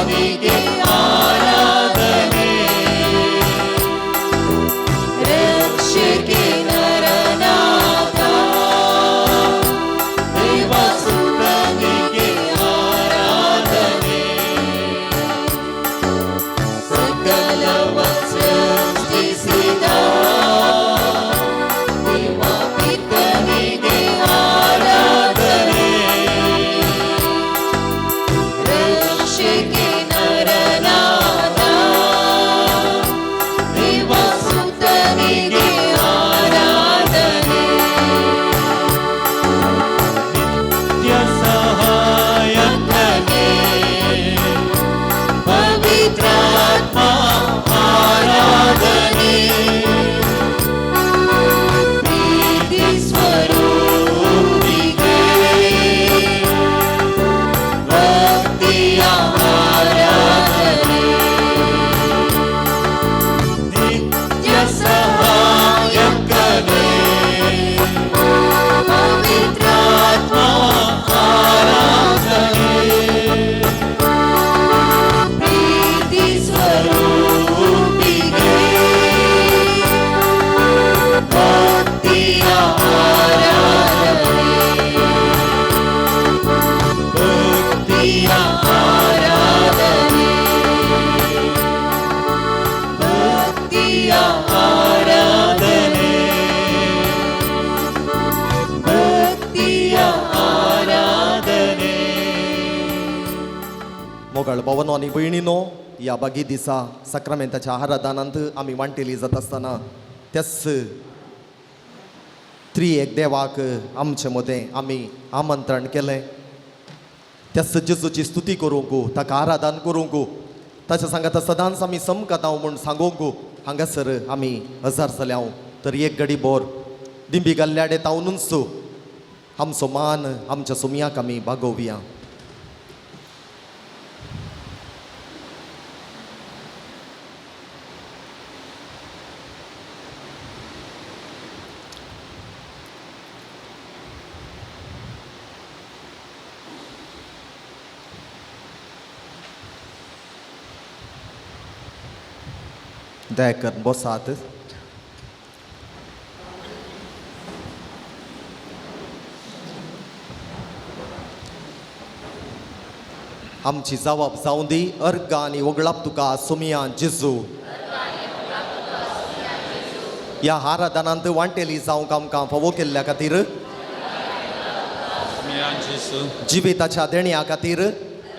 ದೇವಸುತನಿಗೆ ಆರಾಧನೆ. ರಕ್ಷಕೆ ನರನಾಥ, ದೇವಸುತನಿಗೆ ಆರಾಧನೆ. ಸಕಲವ ಸೃಷ್ಟಿಸಿದ ದೇವಪಿತನಿಗೆ ಆರಾಧನೆ. ರಕ್ಷಕೆ ನರನಾಥ, ದೇವಸುತನಿಗೆ ಆರಾಧನೆ. ನಿತ್ಯ ಸಹಾಯಕನೇ, ಪವಿತ್ರಾತ್ಮ ಆರಾಧನೆ. ಪ್ರೀತಿ ಸ್ವರೂಪಿಗೆ ಭಕ್ತಿಯ ಆರಾಧನೆ. ನಿತ್ಯ ಸಹಾಯಕನೇ, ಪವಿತ್ರಾತ್ಮ ಆರಾಧನೆ. ಪ್ರೀತಿ ಸ್ವರೂಪಿಗೆ ಭಕ್ತಿಯ ಆರಾಧನೆ. ಭಕ್ತಿಯ ಆರಾಧನೆ. ಭಕ್ತಿಯ ಆರಾಧನೆ. ಭಕ್ತಿಯ ಆರಾಧನೆ. मोगाळ भवनो आनी भयणीनो, ह्या बागी दिसा साक्रामेंताच्या आराधनांत आमी वांटेली जाता आसतना त्याच त्रिएक देवाक आमचे मदें आमी आमंत्रण केलें. त्याच जेजूची स्तुती करूंक, ताका आराधन करूंक, ताच्या सांगाता सदांच आमी समकताव म्हूण सांगूंक हांगासर आमी हजार जाल्या. तर एक गडी बोर दिंबी गल्ल्याडे तावनूच आमचो मान आमच्या सुमयाक आमी बागोवया. दया करून बसात. आमची जबाब जावं दी. अर्गां आनी वगळाप तुका सोमिया जेजू. ह्या आराधनांत वांटेली जावंक आमकां फावो केल्ल्या खातीर, सुमयान जेजू. जिविताच्या देण्या खातीर,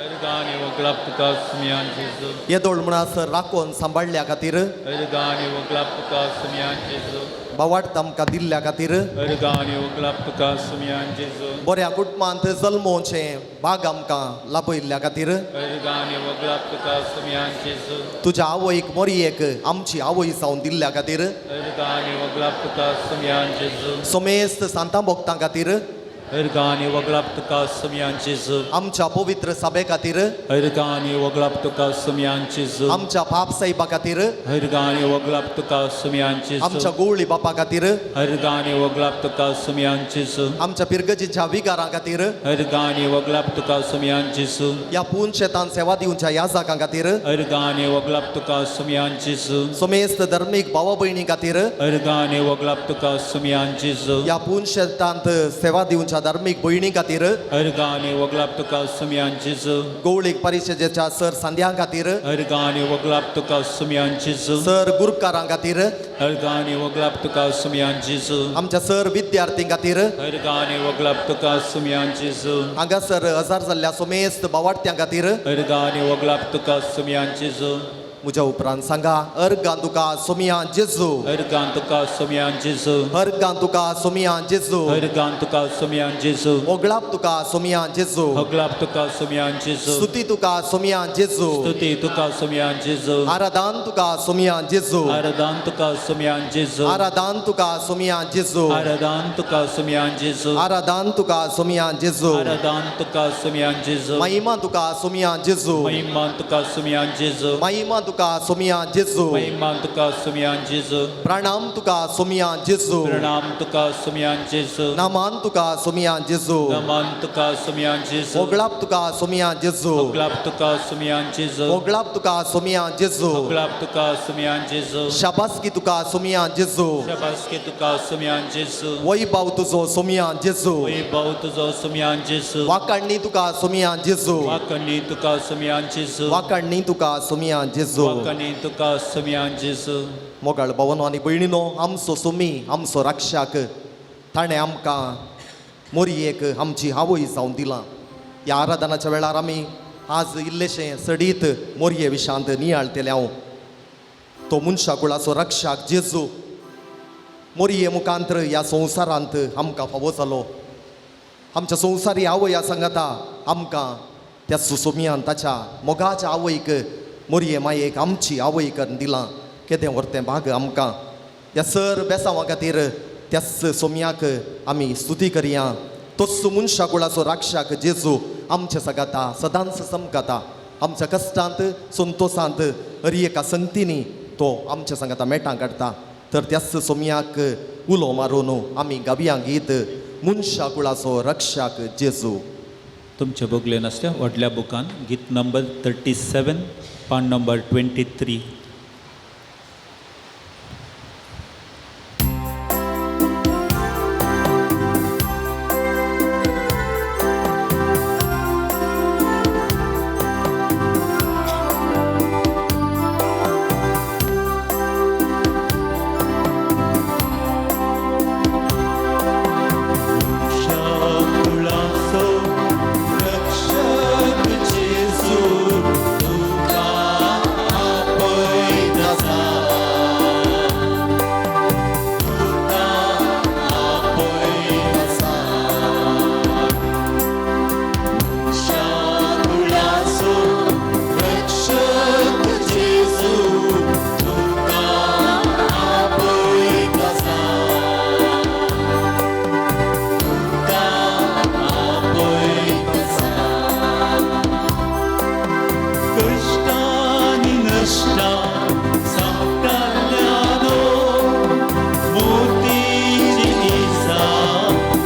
अर्गां आनी वगळाप तुका सुमयान जेजू. येदोळ म्हणसर राखून सांबाळ्ळ्या खातीर, अर्गां आनी वगळाप तुका सुमयान जेजू. बावाट आमकां दिल्ल्या खातीर, अर्गां आनी वगळाप तुका सुमयान जेजू. बऱ्या कुटुंबांत जल्मोवचें बाग आमकां लाभयल्ल्या खातीर, अर्गां आनी वगळाप तुका सुमयान जेजू. तुज्या आवयक मोरयेक आमची आवय जावन दिल्ल्या खातीर, अर्गां आनी वगळाप तुका सुमयान जेजू. सोमेस्त सांतां भोक्तां खातीर, अर्गां आनी वगळाप तुका सुमयान जेजू. आमच्या पवित्र सभे खातीर, अर्गां आनी वगळाप तुका सुमयान जेजू. आमच्या पाप साहेबा खातीर, अर्गां आनी वगळाप तुका सुमयान जेजू. आमच्या गोवळी बापा खातीर, अर्गां आनी वगळाप तुका सुमयान जेजू. आमच्या पिरगजीच्या विगारां खातीर, अर्गां आनी वगळाप तुका सुमयान जेजू. ह्या पून शेतान सेवा दिवच्या याजाकां खातीर, अर्गां आनी वगळाप तुका सुमयान जेजू. सोमेस्त धर्मीक भावा भयणी खातीर, अर्गां आनी वगळाप तुका सुमयान जेजू. ह्या पून शेतांत सेवा दिवच्या धार्मीक भयणी खातीर, अर्गां आनी वगळाप तुका सुमयान जेजू. गवळीक परिशदेच्या सर सांद्यां खातीर, अर्गां आनी वगळाप तुका सुमयान जेजू. सर गुरकारां खातीर, अर्गां आनी वगळाप तुका सुमयान जेजू. आमच्या सर विद्यार्थीं खातीर, अर्गां आनी वगळाप तुका सुमयान जेजू. हांगासर हजार जाल्ल्या सोमेस्त बावाडत्यां खातीर, अर्गां आनी वगळाप तुका सुमयान जेजू. म्हज्या उपरांत सांगा, अर्गां तुका सोमिया जेजू. अर्गां तुका सोमयान जेजू. अर्गां तुका सोमिया जेजू. अर्गां तुका सोमयान जेजू. ओगळाप तुका सोमिया जेजू. होगलाप तुका सोमयान जेजू. स्तुती तुका सोमिया जेजू. स्तुती तुका सोमयान जेजू. आराधान तुका सोमिया जेजू. आराधान तुका सोमयान जेजू. आराधान तुका सोमिया जेजू. आराधान तुका सोमयान जेजू. आराधान तुका सोमिया जेजू. आराधान तुका सोमयान जेजू. महिमा तुका सोमिया जेजू. महिमा तुका सोमयान जेजू. महिमा तुका तुका सोमिया जेजू. महिमा तुका सोमयान जेजू. प्रणाम तुका सोमिया जेजू. प्रणाम तुका सोमयान जेजू. नामान तुका सोमिया जेजू. नमन तुका सोमयान जेजू. ओगळाप तुका सोमिया जेजू. ओगलाप तुका सोमयान जेजू. ओगळाप तुका सोमिया जेजू. ओगलाप तुका सोमयान जेजू. शाबासकी तुका सोमिया जेजू. शाबासकी तुका सोमयान जेजू. वैभव तुजो सोमिया जेजू. वैभव तुजो सोमयान जेजू. वाकाडणी तुका सोमिया जेजू. वाकणी तुका सोमयान जेजू. वाकाडणी तुका सोमिया जेजू. वाकणी तुका सोमयान जेजू. मोगाळ भावनो आनी भयणीनो, आमचो सोमी, आमचो रक्षाक, ताणें आमकां मोरयेक आमची आवय जावन दिलां. ह्या आराधनाच्या वेळार आमी आज इल्लेशें सडीत मोरये विशांत नियाळटले हांव. तो मनशा कुळाचो रक्षाक जेजू मोरये मुखांतर ह्या संवसारांत आमकां फावो जालो. आमच्या संवसारी आवय सांगता आमकां त्या सुसोमियान ताच्या मोगाच्या आवयक मोरये मायेक आमची आवय करून दिलां. केदें व्हरतें भाग आमकां. ह्या सर बेसांवा खातीर त्याच सोमयाक आमी स्तुती करया. तोच मनशा कुळाचो राक्षाक जेजू आमच्या सगाता सदांच समकाता. आमच्या कश्टांत संतोसांत हर एका संगतींनी तो आमच्या सांगाता मेटां काडटा. तर त्याच सोमयाक उलो मारून आमी गावया गीत मनशा कुळाचो रक्षाक जेजू. तुमचे बगले नासल्या व्हडल्या बुकान गीत नंबर 37, पान नंबर 23. कुळाचो रक्षक जेजू तुका आपयता, तुका आपयता. कुळाचो रक्षक जेजू तुका आपयता, कष्टानि नष्टा सांपडल्यानो मोतीची इजा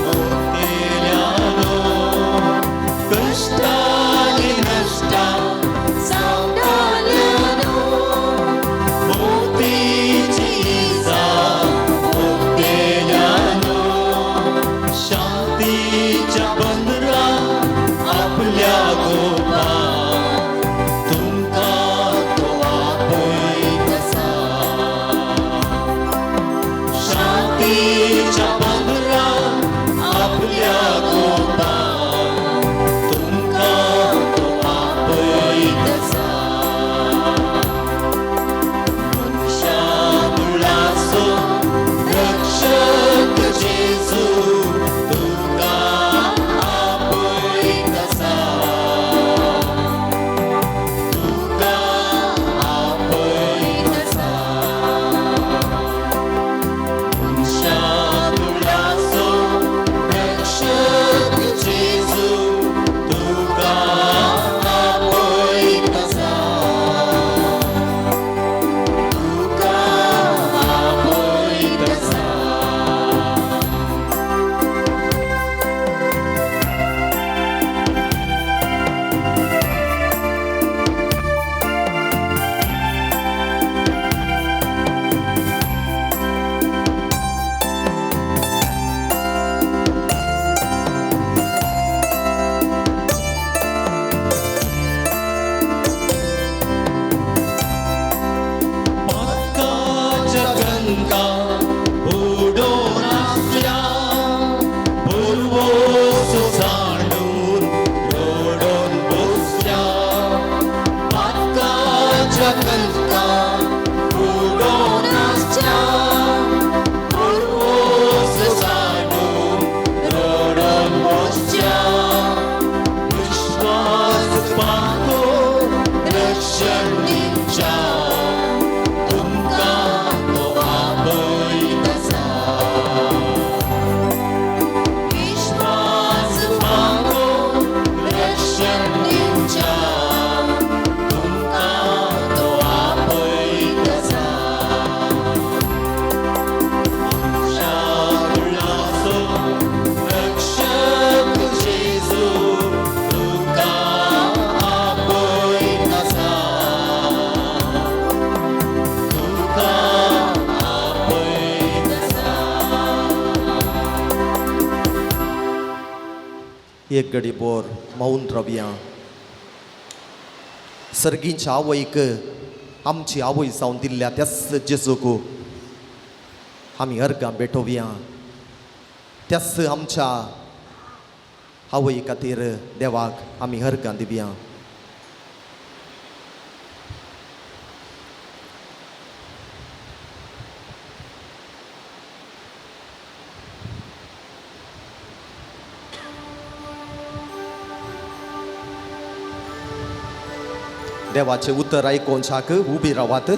मोतेल्यानो. कष्टानि नष्टा सांपडल्यानो मोतीची इजा मोतेल्यानो. शांतीच्या बंदरा आपल्या गोपा तुमकां तो आपयता. शांतीच्या बंदरा आपल्या गोपा तुमकां तो आपयता. मनशा कुळाचो रक्षक जेजू तुका आपयता, तुका आपयता. मनशा कुळाचो रक्षक जेजू तुका आपयता, तुका आपयता. पातकाच्या गंगा उडोवन आसल्या पुर्वोस जाणून रडोन बसल्या. पातकाच्या गंगा उडोवन आसल्या पुर्वोस जाणून रडोन बसल्या. विश्वास पातो रक्षण दिवच्या तुमकां तो आपयता. विश्वास पातो रक्षण दिवच्या तुमकां तो. एक घडी बोर मौन रावया. सर्गींच्या आवयक आमची आवय जावन दिल्ल्या त्याच जेजूक आमी अर्गां भेटोवया. त्याच आमच्या आवय खातीर देवाक आमी अर्गां दिवया. देवाचें उतर आयकोवच्याक उबी रावात.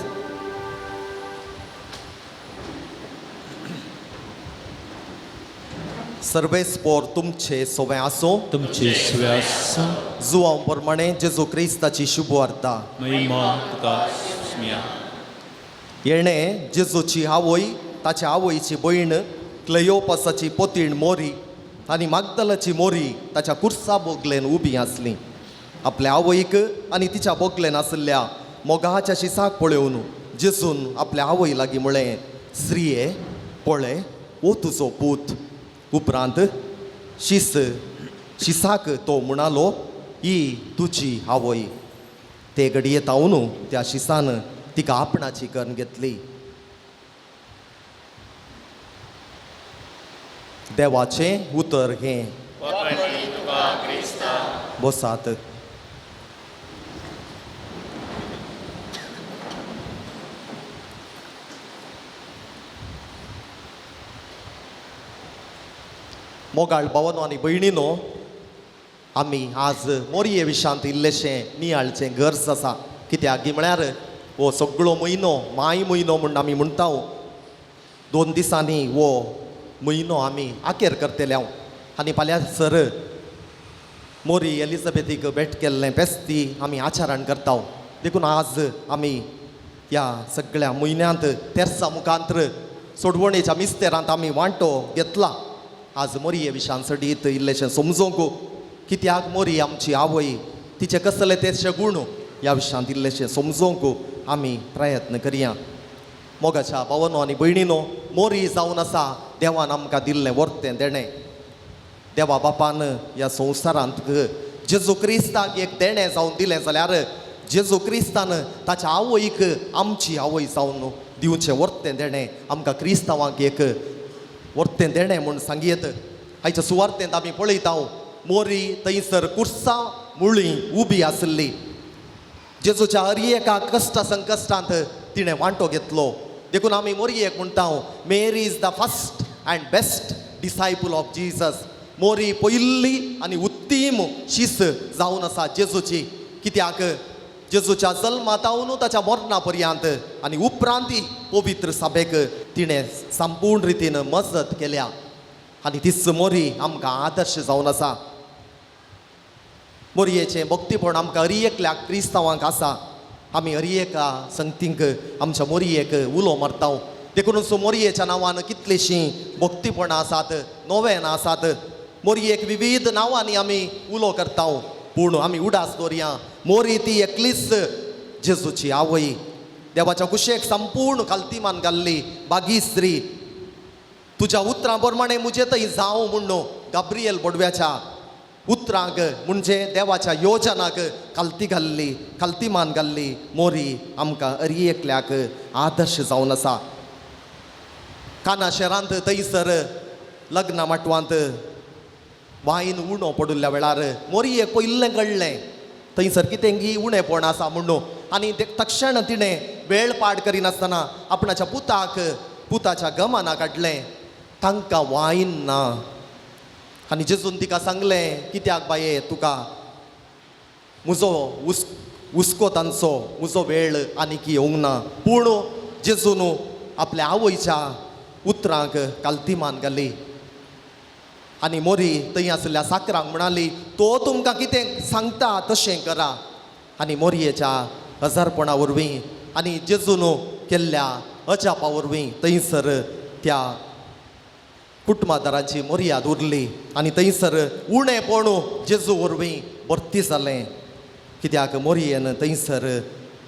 सर्वेस्पोर तुमचे सोवे आसूं. तुमचे स्वास. जुवांव प्रमाणे जेजू क्रिस्ताची शुभवार्ता. महिमा तुका स्मिया. येणें जेजूची आवय, ताच्या आवयची भयण, क्लयोपासाची पोतीण मोरी आनी मागदलाची मोरी ताच्या कुर्सा बोगलेन उबी आसली. आपल्या आवयक आनी तिच्या बोगलेन आशिल्ल्या मोगाच्या शिसाक पळोवन जेजून आपल्या आवय लागीं म्हळें, स्त्रिये पळय हो तुजो पूत. उपरांत शिस शिसाक तो म्हणालो, ही तुजी आवय. ते घडये तावन त्या शिसान तिका आपणाची करून घेतली. देवाचें उतर हें. बसात. मोगाळ भावानो आनी भयणीनो, आमी आज मोरये विशांत इल्लेशें नियाळचें गरज आसा. कित्याक म्हळ्यार हो सगळो म्हयनो माय म्हयनो म्हूण आमी म्हणटा. 2 दिसांनी हो म्हयनो आमी आखेर करतले हांव. आनी फाल्यां सर मोरी एलिझाबेथीक भेट केल्लें फेस्ती आमी आचरण करता. देखून आज आमी ह्या सगळ्या म्हयन्यांत तेर्सा मुखांत्र सोडवणेच्या मिस्तेरांत आमी वांटो घेतला. आज मोरये विशान सडीत इल्लेशें समजूंक कित्याक मोरी आमची आवय, तिचे कसले ते शगूण ह्या विशांत इल्लेशें समजूंक आमी प्रयत्न करया. मोगाच्या भावानो आनी भयणीनो, मोरी जावन आसा देवान आमकां दिल्लें वर्तें देणें. देवा बापान ह्या संवसारांत जेजू क्रिस्ताक एक देणें जावन दिलें जाल्यार जेजू क्रिस्तान ताच्या आवयक आमची आवय जावन दिवचें वर्तें देणें आमकां क्रिस्तांवांक एक वर्तें देणें म्हूण सांगयेत. आयच्या सुवार्तेंत आमी पळयता मोरी थंयसर कुर्सां मुळी उबी आशिल्ली. जेजूच्या हर एका कश्ट संकश्टांत तिणें वांटो घेतलो. देखून आमी मोरयेक म्हणटा, Mary is the first and best disciple of Jesus. मोरी पयली आनी उत्तीम शीस जावन आसा जेजूची. कित्याक जेजूच्या जल्मा तावन ताच्या मरणा पर्यंत आनी उपरांती पवित्र सभेक तिणें संपूर्ण रितीन मजत केल्या आनी तीच मोरी आमकां आदर्श जावन आसा. मोरयेचें भक्तीपण आमकां हर एकल्या क्रिस्तांवांक आसा. आमी हर एका संगतींक आमच्या मोरयेक उलो मारता. देखूनच मोरयेच्या नांवान कितलींशीं भक्तीपणां आसात, नोवेनां आसात. मोरयेक विविध नांवांनी आमी उलो करता. पूण आमी उडास दवरया, मोरी ती एकलीच जेजूची आवय, देवाच्या कुशेक संपूर्ण खालतीमान घाल्ली बागी स्त्री. तुज्या उतरां प्रमाणे म्हजें थंय जावं म्हूण गाब्रियल बोडव्याच्या उतरांक म्हणजे देवाच्या योजनाक खालती घाल्ली, खालतीमान घाल्ली मोरी आमकां हर एकल्याक आदर्श जावन आसा. काना शहरांत थंयसर लग्ना माटवांत वायन उणो पडिल्ल्या वेळार मोरयेक पयलें कळ्ळें थंयसर कितें उणेपण आसा म्हणून. आनी ते तक्षण तिणें वेळ पाड करिनासतना आपणाच्या पुताक पुताच्या गमना काडलें, तांकां वायन ना. आनी जेजून तिका सांगलें, कित्याक बाये तुका म्हजो हुस्को तांचो, म्हजो वेळ आनीक येवंक ना. पूण जेजून आपल्या आवयच्या उतरांक कालतीमान घाली आनी मोरी थंय आशिल्ल्या साकरांक म्हणाली, तो तुमकां कितें सांगता तशें करा. आनी मोरयेच्या हजारपणा वरवीं आनी जेजून केल्ल्या अजापा वरवीं थंयसर त्या कुटुंबादारांची मर्याद उरली आनी थंयसर उणेपण जेजू वरवीं भरती जालें. कित्याक मोरयेन थंयसर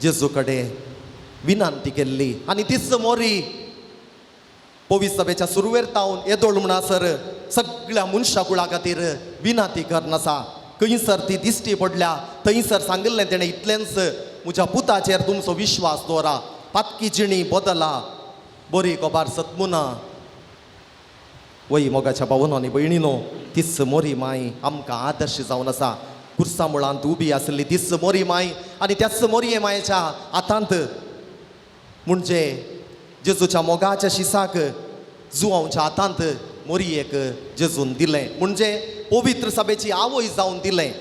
जेजू कडेन विनंती केल्ली आनी तीच मोरी पवित्र सभेच्या सुरवेर तावन येदोळ म्हणसर सगळ्या मनशा कुळा खातीर विनाती करनासा. खंयसर ती दिश्टी पडल्या थंयसर सांगिल्लें तेणें इतलेंच, म्हज्या पुताचेर तुमचो विश्वास दवरा, पातकी जिणी बदला, बरी गोबार सतमुना. वय मोगाच्या भावनो आनी भयणीनो, तीच मोरी माय आमकां आदर्श जावन आसा. कुर्सा मुळांत उबी आसली तीच मोरी माय आनी त्याच मोरये मायेच्या हातांत म्हणजे जेजूच्या मोगाच्या शिसाक जुवांवच्या हातांत मोरयेक जेजून दिलें, म्हणजे पवित्र सभेची आवय जावन दिलें.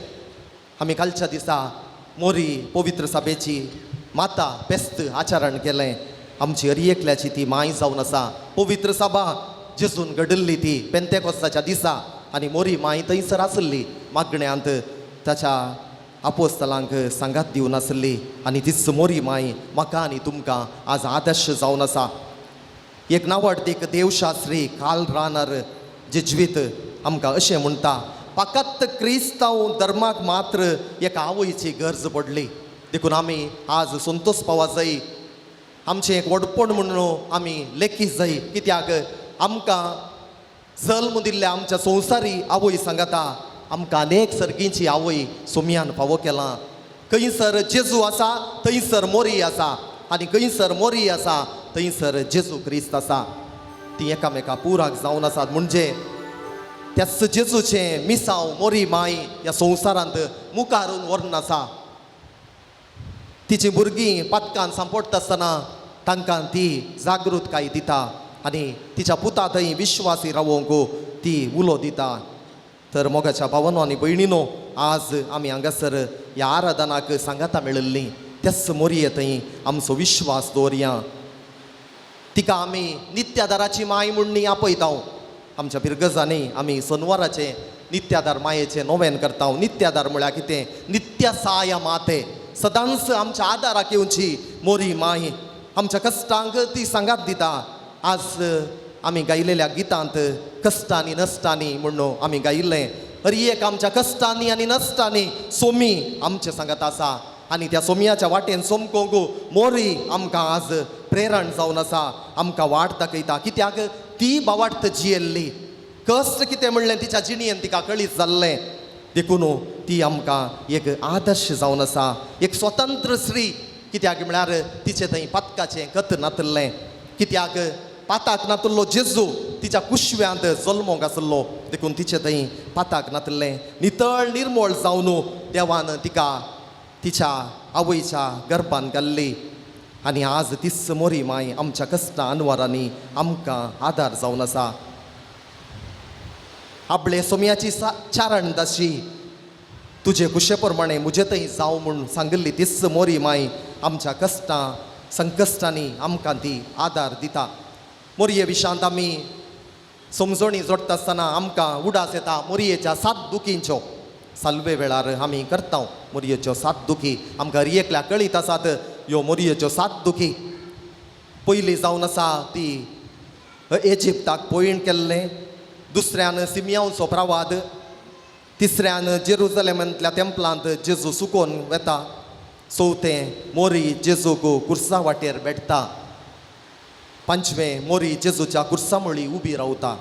आमी कालच्या दिसा मोरी पवित्र सभेची माता पेस्त आचरण केलें. आमची हर एकल्याची ती माय जावन आसा. पवित्र सभा जेजून घडिल्ली ती पेंतेकोस्ताच्या दिसा आनी मोरी माय थंयसर आसली मागण्यांत ताच्या आपोस्तलांक सांगात दिवन आसली आनी तीच मोरी माय म्हाका आनी तुमकां आज आदर्श जावन आसा. एक नावाडदीक देवशास्त्री काल रानर जेज्वीत आमकां अशें म्हणटा, फकत क्रिस्तांव धर्माक मात्र एका आवयची गरज पडली, देखून आमी आज संतोष पावा जाय, आमचें एक व्हडपण म्हणून आमी लेखी जाय. कित्याक आमकां जल्म दिल्ल्या आमच्या संवसारी आवय सांगता, आमकां अनेक सर्गींची आवय सोमयान फावो केलां. खंयसर जेजू आसा थंयसर मोरी आसा आनी खंयसर मोरी आसा थंयसर जेजू क्रिस्त आसा. ती एकामेका पुराक जावन आसात, म्हणजे त्याच जेजूचें मिसांव मोरी माय ह्या संवसारांत मुखारून व्हरून आसा. तिचीं भुरगीं पातकान सांपडटा आसतना तांकां ती जागृतकाय दिता आनी तिच्या पुता थंय विश्वासी रावोंक ती उलो दिता. तर मोगाच्या भावनो आनी भयणीनो, आज आमी हांगासर ह्या आराधनाक सांगाता मेळिल्लीं त्याच मोरये थंय आमचो विश्वास दवरया. तिका आमी नित्यादाराची माय म्हूण आपयता. आमच्या पिरगजांनी आमी सोनवाराचें नित्यादार मायेचें नोवेन करता. नित्यादार म्हळ्यार कितें? नित्य साय माते, सदांच आमच्या आदाराक येवची मोरी माय आमच्या कश्टांक ती सांगात दिता. आज आमी गायलेल्या गितांत कश्टांनी नश्टांनी म्हणून आमी गायिल्लें, हर एक आमच्या कश्टांनी आनी नश्टांनी सोमी आमचे सांगात आसा आनी त्या सोमयाच्या वाटेन सोमकोंक मोरी आमकां आज प्रेरण जावन आसा, आमकां वाट दाखयता. कित्याक ती बावाट जियेल्ली, कश्ट कितें म्हणलें तिच्या जिणेन तिका कळीत जाल्लें, देखून ती आमकां एक आदर्श जावन आसा, एक स्वतंत्र स्त्री. कित्याक म्हळ्यार तिचें थंय पातकाचें कत नातिल्लें, कित्याक पाताक नातिल्लो जेजू तिच्या कुशव्यांत जल्मोंक आसलो, देखून तिचें थंय पाताक नातिल्लें. नितळ निर्मळ जावन देवान तिका तिच्या आवयच्या गर्भान घाल्ली आनी आज तीच मोरी माय आमच्या कश्टां अनवारांनी आमकां आदार जावन आसा. आपले सोमयाची चारण दाशी तुजे कुशे प्रमाणे म्हजे थंय जावं म्हूण सांगिल्ली तीच मोरी माय आमच्या कश्टां संकश्टांनी आमकां ती आदार दिता. मोरये विशांत आमी समजणी जोडटा आसतना आमकां उडास येता मोरयेच्या सात दुखींच्यो. साल्वे वेळार आमी करता मोरयेच्यो सात दुखी, आमकां एकल्या कळीत आसात ह्यो मोरयेच्यो सात दुखी. पयली जावन आसा ती एजिप्ताक पयण केल्लें, दुसऱ्यान सिमियांवचो प्रवाद, तिसऱ्यान जेरुजलेमांतल्या तेंपलांत जेजू सुकोवन वेता, चवथें मोरी जेजूक कुर्सा वाटेर भेटता, पांचवें मोरी जेजूच्या कुर्सामुळी उबी रावता,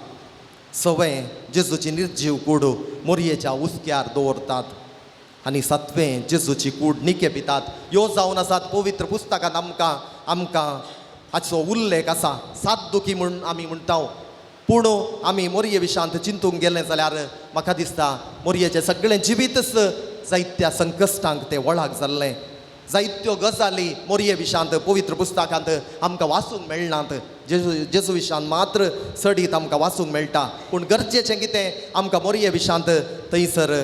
सवें जेजूची निर्जीव कूड मोरयेच्या उस्क्यार दवरतात आनी सातवें जेजूची कूड निके पितात. ह्यो जावन आसात पवित्र पुस्तकांत आमकां आमकां हाचो उल्लेख आसा. सात दुखी म्हूण आमी म्हणटा, पूण आमी मोरये विशांत चिंतूंक गेले जाल्यार म्हाका दिसता मोरयेचें सगळें जिवीतच जायत्या संकश्टांक तें वळाक जाल्लें. जायत्यो गजाली मोरये विशांत पवित्र पुस्तकांत आमकां वाचूंक मेळनात, जेजू जेजू विशांत मात्र चडीत आमकां वाचूंक मेळटा. पूण गरजेचें कितें आमकां मोरये विशांत थंयसर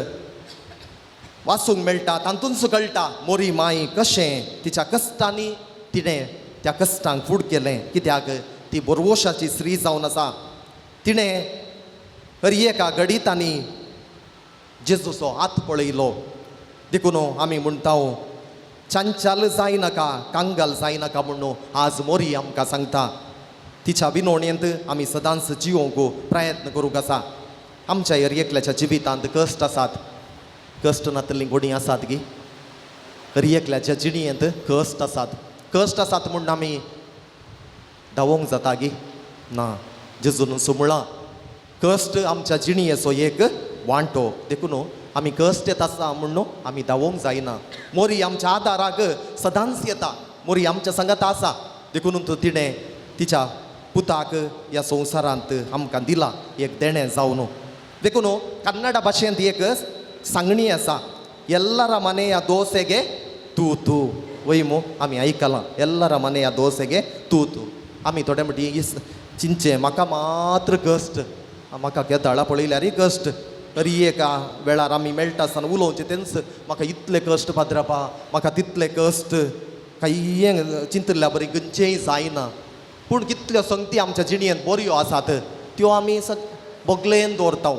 वाचूंक मेळटा, तातूंच कळटा मोरी माय कशें तिच्या कश्टांनी तिणें त्या कश्टांक फूड केलें. कित्याक ती बोरवोशाची स्त्री जावन आसा. तिणें हर एका घडितांनी जेजूचो हात पळयलो. देखून आमी म्हणटा चांचाल जायनाका, कांगाल जायनाका म्हणून आज मोरी आमकां सांगता. तिच्या विनवणेंत आमी सदांच जिवोंक प्रयत्न करूंक आसा. आमच्या हर एकल्याच्या जिवितांत कश्ट आसात, कश्ट नातिल्लीं कोणी आसात गी? हर एकल्याच्या जिणेंत कश्ट आसात. कश्ट आसात म्हूण आमी धांवोंक जाता गी? ना. जेजून सुमळां कश्ट आमच्या जिणेचो एक वांटो. देखून आमी कश्ट येता आसा म्हूण आमी धांवोंक जायना. मोरी आमच्या आदाराक सदांच येता, मोरी आमच्या सांगात आसा. देखून तिणें तिच्या पुताक ह्या संवसारांत आमकां दिला एक देणें जावन. देखून कन्नडा भाशेंत एक सांगणी आसा, ಎಲ್ಲರ ಮನೆಯ ದೋಸೆಗೆ ತೂತು. वय मू आमी आयकलां, ಎಲ್ಲರ ಮನೆಯ ದೋಸೆಗೆ ತೂತು. आमी थोडे म्हणटी चिंचे म्हाका मात्र कश्ट, म्हाका केदाळा पळयल्यारय कश्ट. तरी एका वेळार आमी मेळटा आसतना उलोवचें तेंच, म्हाका इतले कश्ट पाद्रापा, म्हाका तितले कश्ट, कांय चिंतिल्ल्या बरी खंयचेंय जायना. पूण कितल्यो संगती आमच्या जिणेंत बऱ्यो आसात त्यो आमी बगलेन दवरता.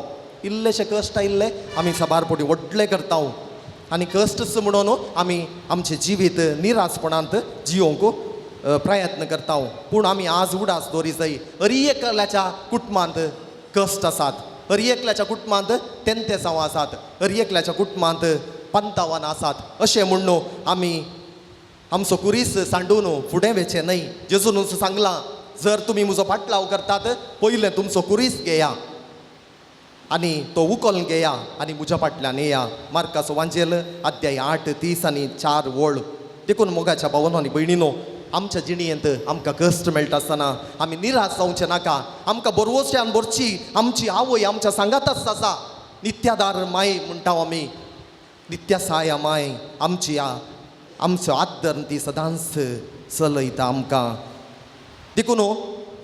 इल्लेशे कश्ट आयिल्ले आमी साबार पटी व्हडले करता आनी कश्टच म्हणून आमी आमचें जिवीत निरासपणांत जियोवंक प्रयत्न करता. पूण आमी आज उडास दवरी जाय, हरी एकल्याच्या कुटुंबांत कश्ट आसात, हरी एकल्याच्या कुटुंबांत तेंतेसांव आसात, हरी एकल्याच्या कुटुंबांत पंतावन आसात. अशें म्हूण आमी आमचो कुरीस सांडून फुडें वचचें न्हय. जेजून सांगलां, जर तुमी म्हजो फाटलाव करतात पयलें तुमचो कुरीस घेया आनी तो उखल घेया आनी म्हज्या फाटल्यान येया. मार्काचो वांजेल अध्याय 8 30 आनी 4 वळ. देखून मोगाच्या भावनो आनी भयणीनो, आमच्या जिणेंत आमकां कश्ट मेळटा आसतना आमी निराश जावचें नाका. आमकां बरवोच्यान भरची आमची आवय आमच्या सांगातच आसा. नित्यादार माय म्हणटा आमी, नित्यासाया माय आमची आमचो आदर ती सदांच चलयता आमकां. देखून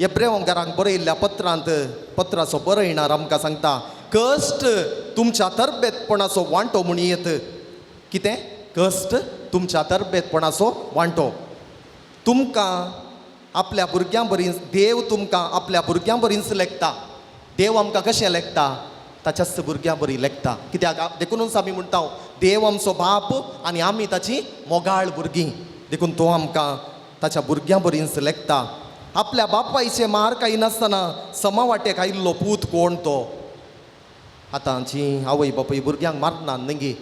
एब्रेवंकारांक बरयल्ल्या पत्रांत पत्राचो बरयणार आमकां सांगता, कश्ट तुमच्या तरबेतपणाचो वांटो म्हूण येत. कितें? कश्ट तुमच्या तरबेतपणाचो वांटो. तुमकां आपल्या भुरग्यां बरीच देव तुमकां आपल्या भुरग्यां बरीच लेखता. देव आमकां कशें लेखता? ताच्याच भुरग्यां बरी लेखता. कित्याक? देखुनूच आमी म्हणटा देव आमचो बाप आनी आमी ताची मोगाळ भुरगीं. देखून तो आमकां ताच्या भुरग्यां बरीच लेखता. आपल्या बापायचे मार खायनासतना समा वाटेक आयिल्लो पूत कोण तो? आतांची आवय बापूय भुरग्यांक मारना न्ही.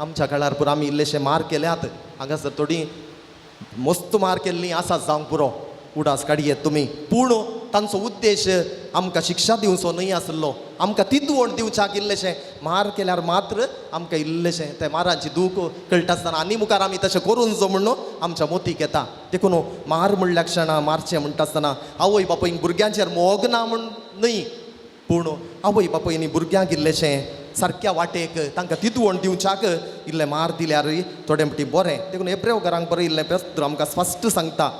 आमच्या काळार पुरो आमी इल्लेशे मार केल्यात, हांगासर थोडी मस्त मार केल्ली आसा जावंक पुरो, उडास काडयेत तुमी. पूण तांचो उद्देश आमकां शिक्षा दिवचो न्हय आसलो, आमकां तितवण दिवच्याक इल्लेशें मार केल्यार मात्र आमकां इल्लेशें ते मारांची दूख कळटा आसतना आनी मुखार आमी तशें करूंक जो म्हणून आमच्या मोतीक येता. देखून मार म्हणल्या क्षणा मारचें म्हणटा आसतना आवय बापूयक भुरग्यांचेर मोग ना म्हूण न्हय, पूण आवय बापूयनी भुरग्यांक इल्लेशें सारक्या वाटेक तांकां तितवण दिवच्याक इल्लें मार दिल्यारय थोडे म्हणटी बरें. देखून एब्रेव घरांक बरयल्लें पत्र आमकां स्पश्ट सांगता,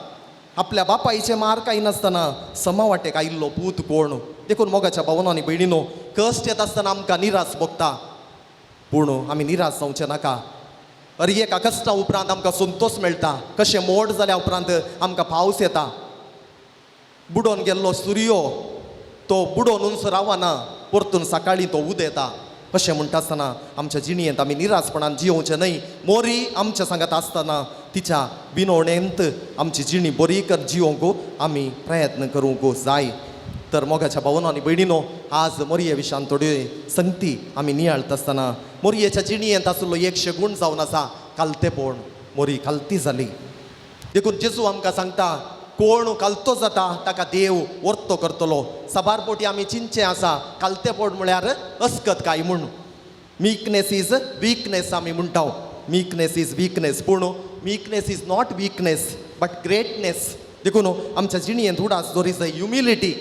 आपल्या बापायचे मार खायनासतना समा वाटेक आयिल्लो पूत कोण? देखून मोगाच्या भावनो आनी भयणीनो, कश्ट येता आसतना आमकां निरास भोगता, पूण आमी निराश जावचें नाका. अरे एका कश्टा उपरांत आमकां संतोश मेळटा. कशें मोड जाल्या उपरांत आमकां पावस येता. बुडोवन गेल्लो सुर्यो तो बुडोवन रावना, परतून सकाळीं तो उदेता. अशें म्हणटा आसतना आमच्या जिणेंत आमी निरासपणान जियोवचें न्हय. मोरी आमच्या सांगात आसतना तिच्या विनवणेंत आमची जिणी बरी कर जियोवंक आमी प्रयत्न करूंक जाय. तर मोगाच्या भावनो आनी भयणीनो, आज मोरये विशयान थोड्यो संगती आमी नियाळता आसतना मोरयेच्या जिणेंत आसलो एक शेगूण जावन आसा कालतेपण. मोरी कालती जाली. देखून जेजू आमकां सांगता, कोण कालतो जाता ताका देव वर्तो करतलो. साबार पोटी आमी चिंतचें आसा कालतेपण म्हळ्यार अस्कत काय म्हूण. मीकनेस is weakness आमी म्हणटा, मीकनेस is weakness, पूण meekness is not weakness but greatness. देखून आमच्या जिणेंत उडास दवरी जाय ह्युमिलिटी,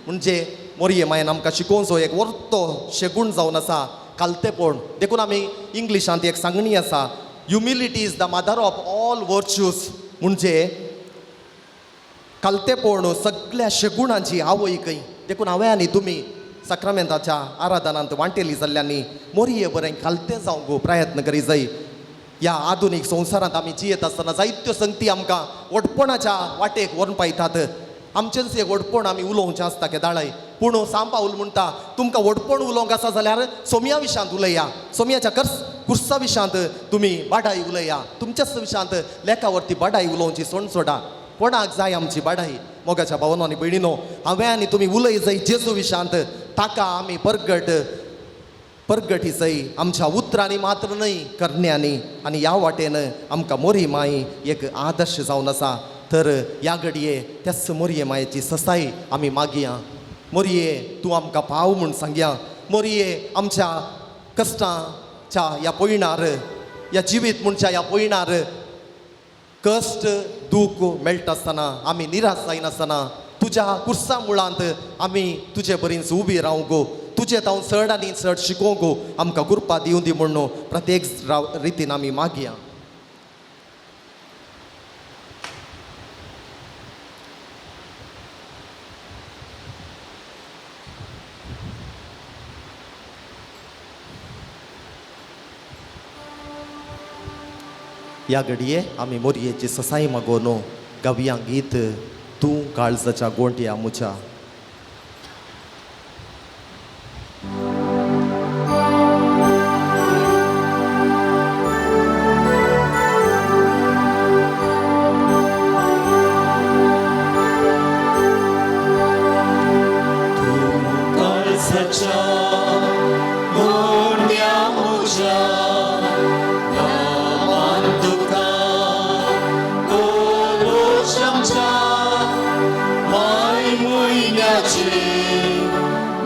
म्हणजे मोरये मायन आमकां शिकोवचो एक वर्तो शेगूण जावन आसा कालतेपण. देखून आमी इंग्लिशांत एक सांगणी आसा, humility is the mother of all virtues, म्हणजे कालतेपण सगळ्या शेगुणांची आवय खंय. देखून हांवें आनी तुमी साक्रामेंताच्या आराधनांत वांटेली जाल्ल्यांनी मोरये बरें कालतें जावंक प्रयत्न करी जाय. ह्या आधुनीक संवसारांत आमी जियेत आसतना जायत्यो संगती आमकां व्हडपणाच्या वाटेक व्हरून पायतात. आमचेंच एक व्हडपण आमी उलोवचें आसता केदाळय, पूण सांव पावल म्हणटा तुमकां व्हडपण उलोवंक आसा जाल्यार सोमया विशांत उलया, सोमयाच्या कुर्सा विशांत तुमी बाडाय उलया, तुमच्याच विशांत लेखावरती बाडाय उलोवची सोण सोडा. कोणाक जाय आमची बाडाय? मोगाच्या भावनो आनी भयणीनो, हांवें आनी तुमी उलय जाय जेजू विशांत, ताका आमी परगटी जाय आमच्या उतरांनी मात्र न्हय करण्यांनी. आनी ह्या वाटेन आमकां मोरी माई एक आदर्श जावन आसा. तर ह्या घडये त्याच मोरये मायेची ससाय आमी मागया. मोरये तूं आमकां पाव म्हूण सांगया. मोरये आमच्या कश्टांच्या ह्या पयणार, ह्या जिवीत म्हणच्या ह्या पयणार कश्ट दूख मेळटा आसतना आमी निराश जायनासतना तुज्या कुर्सा मुळांत आमी तुजे बरींच उबी रावंक, तुजे तावन चड आनी चड शिकोवंक आमकां कृपा दिवं दी म्हणून प्रत्येक रितीन आमी मागया. ह्या घडये आमी मोरयेची ससाई मागोवन गावया गीत तूं काळजाच्या गोंट्या मुच्या. काळजाच्या गोंड्या म्हज्या नामान तुका कोरोशांच्या माय म्हयन्याचे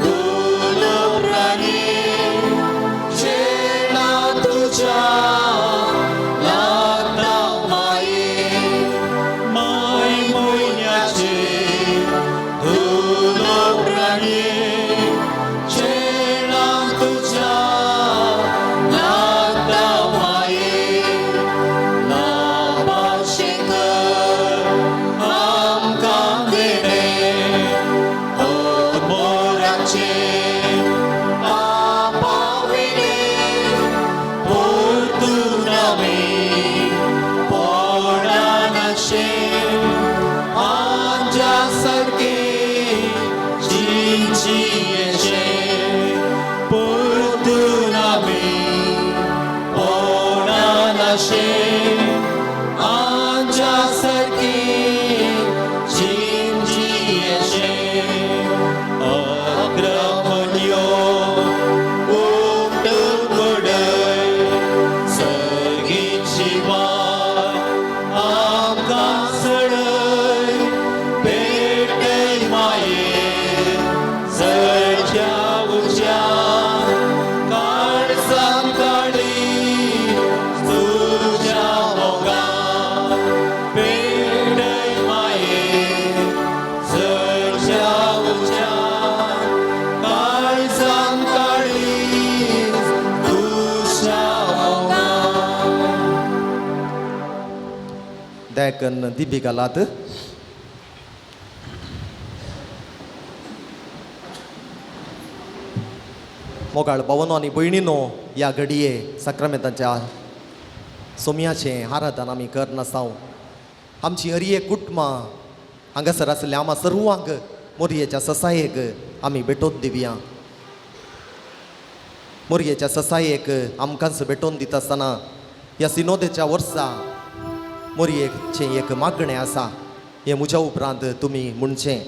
दुलोप्राणी जेना तुज्या लागता माये माय म्हयन्याचे दुलोप्राणी जेना तुज्या लागता माये लाभाशें कर आमकां देणें मोराचें पापा विणें परतून आमी पडनाशें आमच्या सारकें जिंचियेशें परतून आमी पडनाशें आमच्या सारकें जिंचियेशें अग्रमण्यो उक्तून घडय सर्गीची वाट आमकां सडय पेटय माये जळच्या उज्या काळजान काळी तुज्या मोगान पेटय माये जळच्या उज्या काळजान काळी तुज्या मोगान. देखन दिबी घालात. मोगाळ भावनो आनी भयणीनो, ह्या घडये साक्रामेंताच्या सोम्याचें आराधन आमी करनासांव. आमची हरये कुटुंबां हांगासर आसल्या आमा सर्वांक मोरयेच्या ससायेक आमी भेटोवन दिवया. मोरयेच्या ससायेक आमकांच भेटोवन दिता आसतना ह्या सिनोदेच्या वर्सा मोरयेचें एक मागणें आसा, हें म्हज्या उपरांत तुमी म्हणचें.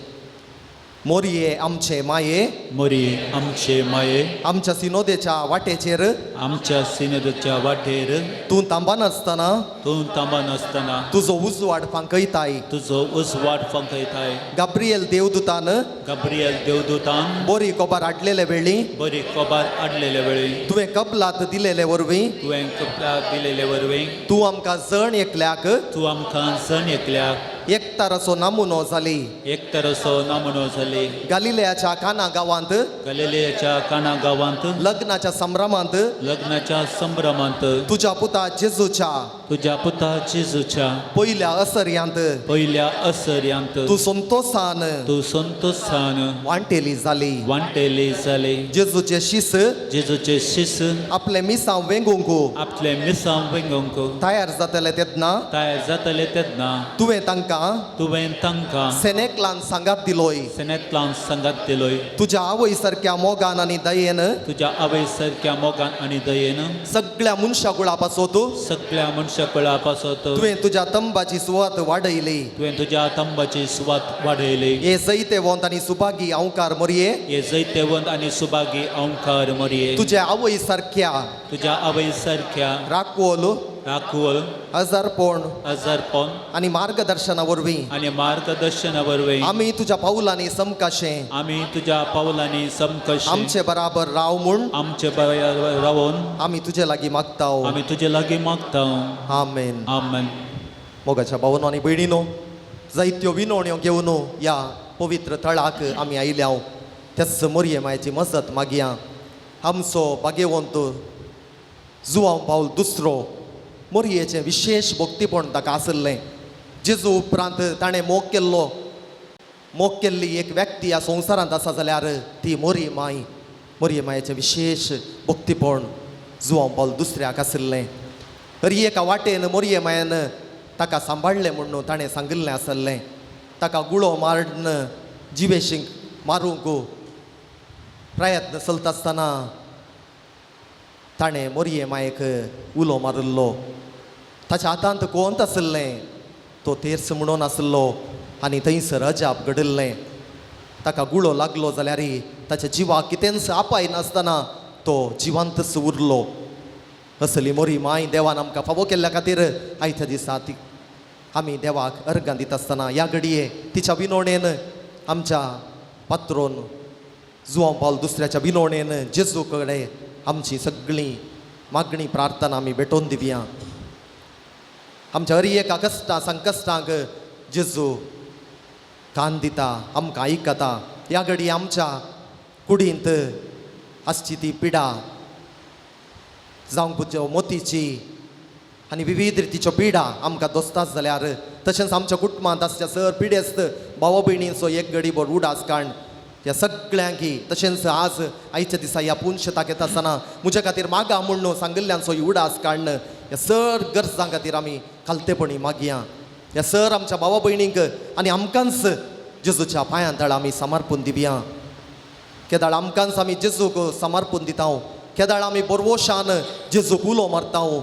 मोरये आमचे माये, मोरये आमचे माये, आमच्या सिनोदेच्या वाटेचेर, आमच्या सिनोदेच्या वाटेर, तूं थांबनासतना, तूं थांबनासतना, तुजो उजवाड फांकयताय, तुजो उजवाड फांकयताय. गाब्रियल देवदूतान, गाब्रियल देवदूतान, बोरी कोबार हाडलेले वेळी, बरी कोबार हाडलेले वेळी, तुवें कबलात दिलेले वरवीं, तुवें कबलात दिलेले वरवीं, तूं आमकां जण एकल्याक, तूं आमकां जण एकल्याक, एकताराचो नमुनो जाली, एकताराचो नमुनो जाली. गालिलेयाच्या काना गांवांत, गालिलेयाच्या काना गांवांत, लग्नाच्या संभ्रमांत, लग्नाच्या संभ्रमांत, तुज्या पुता जेजूच्या, तुज्या पुता जेजूच्या, पयल्या असर्यांत, पयल्या असर्यांत, तूं संतोसान, तूं संतोसान वांटेली जाली. वांटेली जाली. जेजूचे शीस, जेजूचे शीस, आपले मिसांव वेंगूंक आपले मिसांव वेंगोवंक तयार जातले तेन्ना, तयार जातले तेन्ना, तुवें तांकां तुवें तांकां सेनेकलान सांगात दिलोय, सेनेतलान सांगात दिलोय. तुज्या आवय सारक्या मोगान आनी दयेन, तुज्या आवय सारक्या मोगान आनी दयेन, सगळ्या मनशा कुळा पासत, सगळ्या मनशा कुळा पासत, तुवें तुज्या तंबाची सुवात वाडयली. तुवें तुज्या तंबाची सुवात वाडयली. हे जैतेवंत आनी सुभागी अंकार मोरये, हे जैतेवंत आनी सुभागी अंकार मोरये, तुज्या आवय सारक्या तुज्या आवय सारक्या राखोल राखवळ, आजारपण आजारपण आनी मार्गदर्शना वरवीं आनी मार्गदर्शना वरवीं आमी तुज्या पावलांनी समकाशें आमी तुज्या पावलांनी समकशे आमचे बराबर राव म्हूण आमचे बराबर रावून आमी तुजे लागीं मागता. आमी तुजे लागीं मागता. आमेन. आमेन. मोगाच्या भावनो आनी भयणीनो, जायत्यो विनवण्यो घेवन ह्या पवित्र थळाक आमी आयल्या. त्याच मोरये मायेची मजत मागया. आमचो भाग्यवंत जुवांव पावल दुसरो मोरयेचें विशेश भक्तीपण ताका आशिल्लें. जेजू उपरांत ताणें मोग केल्लो, मोग केल्ली एक व्यक्ती ह्या संवसारांत आसा जाल्यार ती मोरी माय. मोरये मायेचें विशेश भक्तीपण जुवांव पावल दुसऱ्याक आशिल्लें. तरी एका वाटेन मोरये मायेन ताका सांबाळ्ळें म्हूण ताणें सांगिल्लें आसलें. ताका गुळो मारून जिवेशींक मारूंक प्रयत्न चलता आसतना ताणें मोरये मायेक उलो मारिल्लो. ताच्या हातांत कोंत आशिल्लें, तो तेर्स म्हणून आशिल्लो आनी थंयसर अजाप घडिल्लें. ताका गुळो लागलो जाल्यार ताच्या जिवाक कितेंच आपाय नासतना तो जिवांतच उरलो. असली मोरी माय देवान आमकां फावो केल्ल्या खातीर आयच्या दिसा ती आमी देवाक अर्गां दिता आसतना ह्या घडये तिच्या विनवणेन आमच्या पात्रोन जुवांव पावल दुसऱ्याच्या विनवणेन जेजू कडेन आमची सगळीं मागणी प्रार्थना आमी भेटोवन दिवया. आमच्या हर एका कश्टां संकश्टांक जेजू कान दिता, आमकां आयकता. ह्या घडये आमच्या कुडींत आसची ती पिडा जावंक मोतीची आनी विविध रितीच्यो पिडा आमकां दोसताच जाल्यार, तशेंच आमच्या कुटुंबांत आसच्या सर पिडेस्त भाव भयणींचो एक गडीभर उडास काण ह्या सगळ्यांकी, तशेंच आज आयच्या दिसा ह्या पुनशताक येता आसतना म्हज्या खातीर मागा म्हूण सांगिल्ल्यांचो उडास काडण ह्या सर गरजां खातीर आमी खालतेपणी मागया. ह्या सर आमच्या भावा भयणींक आनी आमकांच जेजूच्या पांयां तळा आमी समर्पून दिवया. केदाळ आमकांच आमी जेजूक समर्पून दिता, केदाळ आमी बोरवोशान जेजूक उलो मारता.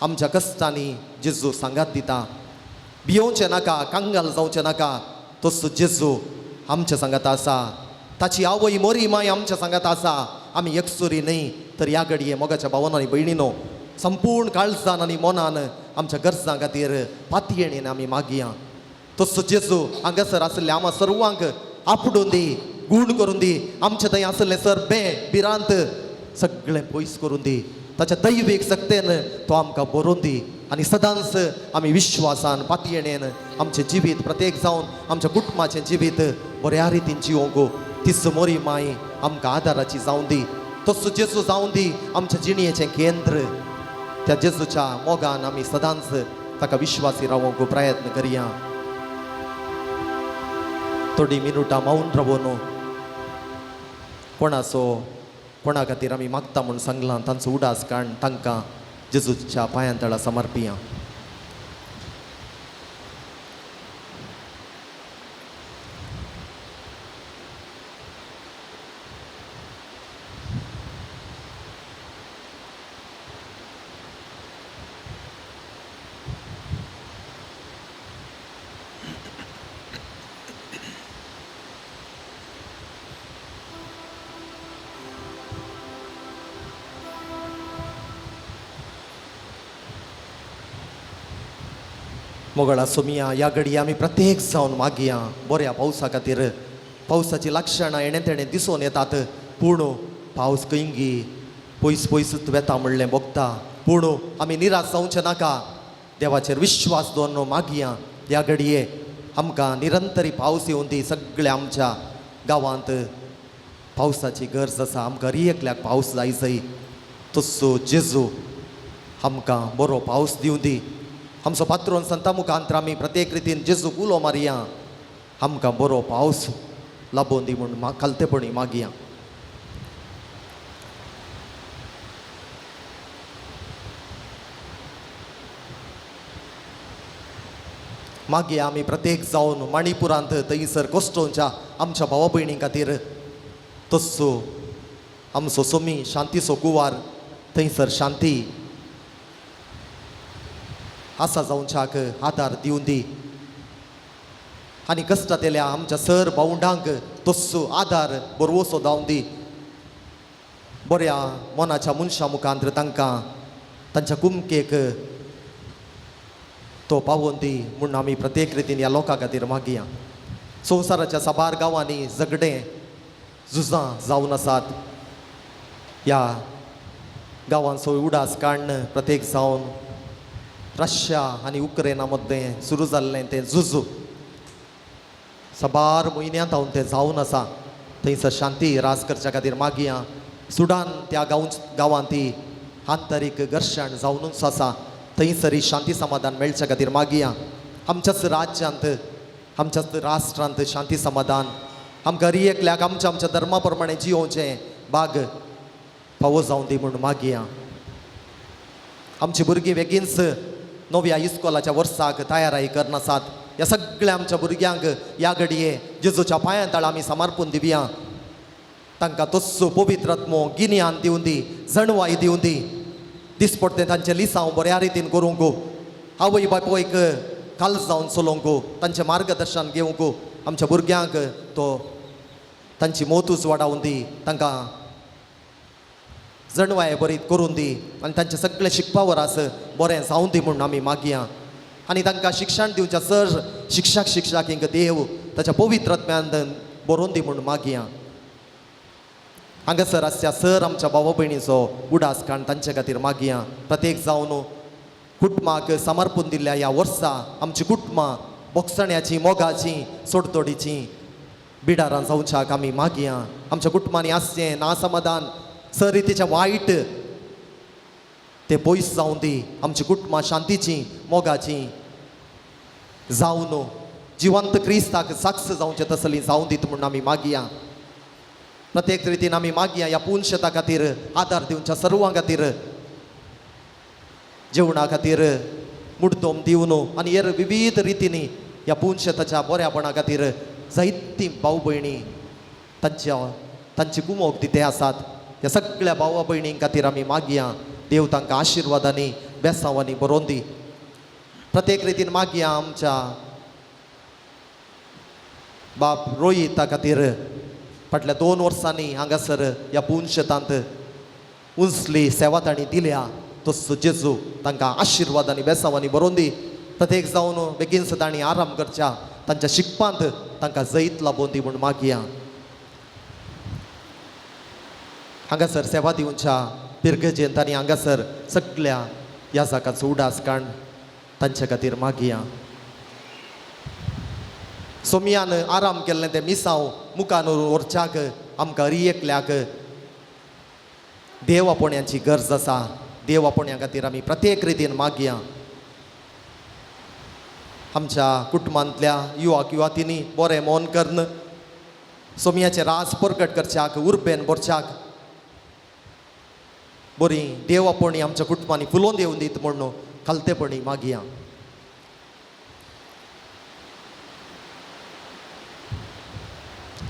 आमच्या कश्टांनी जेजू सांगात दिता. भियोवचें नाका, कांगाल जावचें नाका, तसो जेजू आमच्या सांगात आसा. ताची आवय मोरी माय आमच्या सांगात आसा. आमी एकसुरी न्हय तर ह्या घडये मोगाच्या भावान आनी भयणीनो संपूर्ण काळजान आनी मनान आमच्या गरजां खातीर पातयेणेन आमी मागया. तसो जेजू हांगासर आशिल्ले आमा सर्वांक आपडून दी, गूण करून दी. आमचे थंय आशिल्लें सर बे भिरांत सगळें पयस करून दी. ताच्या दैवीक सक्तेन तो आमकां बरोवन दी आनी सदांच आमी विश्वासान पातयेणेन आमचें जिवीत प्रत्येक जावन आमच्या कुटुंबाचें जिवीत बऱ्या रितीन जिवोंक तीच मोरी माय आमकां आदाराची जावन दी. तसो जेजू जावन दी आमच्या जिणेचें केंद्र. त्या जेजूच्या मोगान आमी सदांच ताका विश्वासी रावोंक प्रयत्न करया. थोडीं मिनुटां मावन रावोन कोणाचो कोणा खातीर आमी मागता म्हूण सांगलां तांचो उडास काण तांकां जेजूच्या पांयां तळा समर्पिया. मोगळा सोमिया ह्या घडये आमी प्रत्येक जावन मागया बऱ्या पावसा खातीर. पावसाची लक्षणां येणे तेणें दिसून येतात, पूण पावस खंयगी पयस पयसूच वेता म्हणलें भोगता. पूण आमी निराश जावचें नाका, देवाचेर विश्वास दवरून मागया. ह्या घडये आमकां निरंतरी पावस येवन दी. सगळ्या आमच्या गांवांत पावसाची गरज आसा. आमकां हर एकल्याक पावस जाय जाय. तसो जेजू आमकां बरो पावस दिवं दी. आमचो पात्रोन संता मुखांतर आमी प्रत्येक रितीन जेजूक उलो मारया. आमकां बरो पावस लाबोवन दी म्हूण खालतेपणी मागया. मागया आमी प्रत्येक जावन मणिपुरांत थंयसर कोस्टोंच्या आमच्या भावा भयणीं खातीर. तस्सो आमचो सोमी शांतीचो कुवार थंयसर शांती आसा जावच्याक आदार दिवन दी आनी कश्टांतल्या आमच्या सर भावंडांक तस्सो आदार बरवसो जावन दी. बऱ्या मनाच्या मनशां मुखांत तांकां तांच्या कुमकेक तो पावोवन दी म्हूण आमी प्रत्येक रितीन ह्या लोकां खातीर मागया. संवसाराच्या साबार गांवांनी झगडें झुजां जावन आसात. ह्या गांवांचो उडास काडून प्रत्येक जावन रशिया आनी उक्रेना मदें सुरू जाल्लें तें झुजू साबार म्हयन्यांत हांव तें जावन आसा. थंयसर शांती राज करच्या खातीर मागया. सुडान त्या गांवांत ती आंतरीक घर्शण जावनूच आसा. थंयसर शांती समाधान मेळच्या खातीर मागया. आमच्याच राज्यांत आमच्याच राष्ट्रांत शांती समाधान आमकां हर एकल्याक आमच्या आमच्या धर्मा प्रमाणें जियोवचें बाग फावो जावन दी म्हूण मागया. आमची भुरगीं बेगीनच नव्या इस्कोलाच्या वर्साक तयाराय करनासात. ह्या सगळ्या आमच्या भुरग्यांक ह्या घडये जेजूच्या पांयां तळा आमी समर्पून दिवया. तांकां तस्सो पवित्र आत्मो गिन्यान दिवन दी, जणवाय दिवन दी. दिसपडटें तांचें लिसांव बऱ्या रितीन करूंक, आवय बापायक काल जावन चलोवंक, तांचें मार्गदर्शन घेवंक आमच्या भुरग्यांक तो तांची मोतूच वाडावन दी, तांकां जणवाय बरी करून दी आनी तांचें सगळें शिकपा वरास बरें जावन दी म्हूण आमी मागया. आनी तांकां शिक्षण दिवच्या सर शिक्षक शिक्षकींक देव ताच्या पवित्र आत्म्यान बरोवन दी म्हूण मागया. हांगासर आसच्या सर आमच्या भावा भयणीचो उडास काण तांचे खातीर मागया. प्रत्येक जावन कुटुंबाक समर्पून दिल्ल्या ह्या वर्सा आमची कुटुंबां बोगसण्याची मोगाची सोडतोडीची बिडारां जावच्याक आमी मागया. आमच्या कुटुंबांनी आसचें ना समाधान सर रितीचें वायट तें पयस जावन दी. आमची कुटुंबां शांतीची मोगाची जावन जिवंत क्रिस्ताक साक्ष जावचें तसली जावन दीत म्हूण आमी मागया. प्रत्येक रितीन आमी मागया ह्या पुनशेता खातीर आदार दिवच्या सर्वां खातीर जेवणा खातीर मुड्डोम दिवन आनी हेर विविध रितींनी ह्या पुनशेताच्या बऱ्यापणा खातीर जायतीं भाव भयणी तांच्या तांची कुमोक दिते आसात. ह्या सगळ्या भावा भयणीं खातीर आमी मागया. देव तांकां आशिर्वादांनी बेसांवांनी बरोवन दी. प्रत्येक रितीन मागया आमच्या बाप रोहिता खातीर फाटल्या 2 वर्सांनी हांगासर ह्या पुनशेतांत उंचली सेवा तांणी दिल्या. तसो जेजू तांकां आशिर्वाद आनी बेसांवांनी बरोवन दी. प्रत्येक जावन बेगीन तांणी आराम करच्या तांच्या शिकपांत तांकां जैत लाबोवन दी म्हूण मागया. हांगासर सेवा दिवच्या पिरगजेंत आनी हांगासर सगळ्या ह्या जाकाचो उडास काण तांचे खातीर मागया. सोमियान आराम केल्लें तें मिसांव मुखान व्हरच्याक आमकां हरी एकल्याक देव आपोवण्याची गरज आसा. देव आपोवण्या खातीर आमी प्रत्येक रितीन मागया. आमच्या कुटुंबांतल्या युवाक युवातींनी बरें मन करून सोमियाचें रास परगट करच्याक उर्बेन भरच्याक बरी देव आपोवणी आमच्या कुटुंबांनी फुलोवन येवन दीत म्हूण खालतेपणी मागया.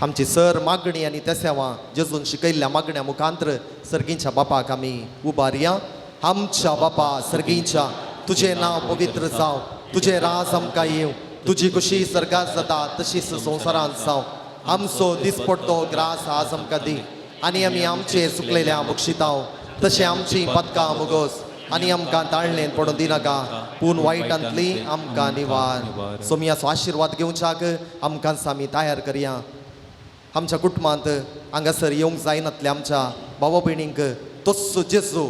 आमची सर मागणी आनी त्या सेवा जेजून शिकयल्ल्या मागण्या मुखांत्र सर्गींच्या बापाक आमी उबारया. आमच्या बापा सर्गींच्या, तुजें नांव पवित्र जावं, तुजें राज आमकां येवं, तुजी खुशी सर्गात जाता तशीच संवसारांत जावं. आमचो दिसपडतो ग्रास आज आमकां दी आनी आमी आमचे चुकलेल्या बक्षिताव तशें आमची पदकां मुगोस आनी आमकां ताळणेन पडून दिनाका, पूण वायटांतली आमकां निवार. सोमियाचो आशिर्वाद घेवच्याक आमकांच आमी तयार करया. आमच्या कुटुंबांत हांगासर येवंक जायनातल्या आमच्या भावा भयणींक तस्सो जेजू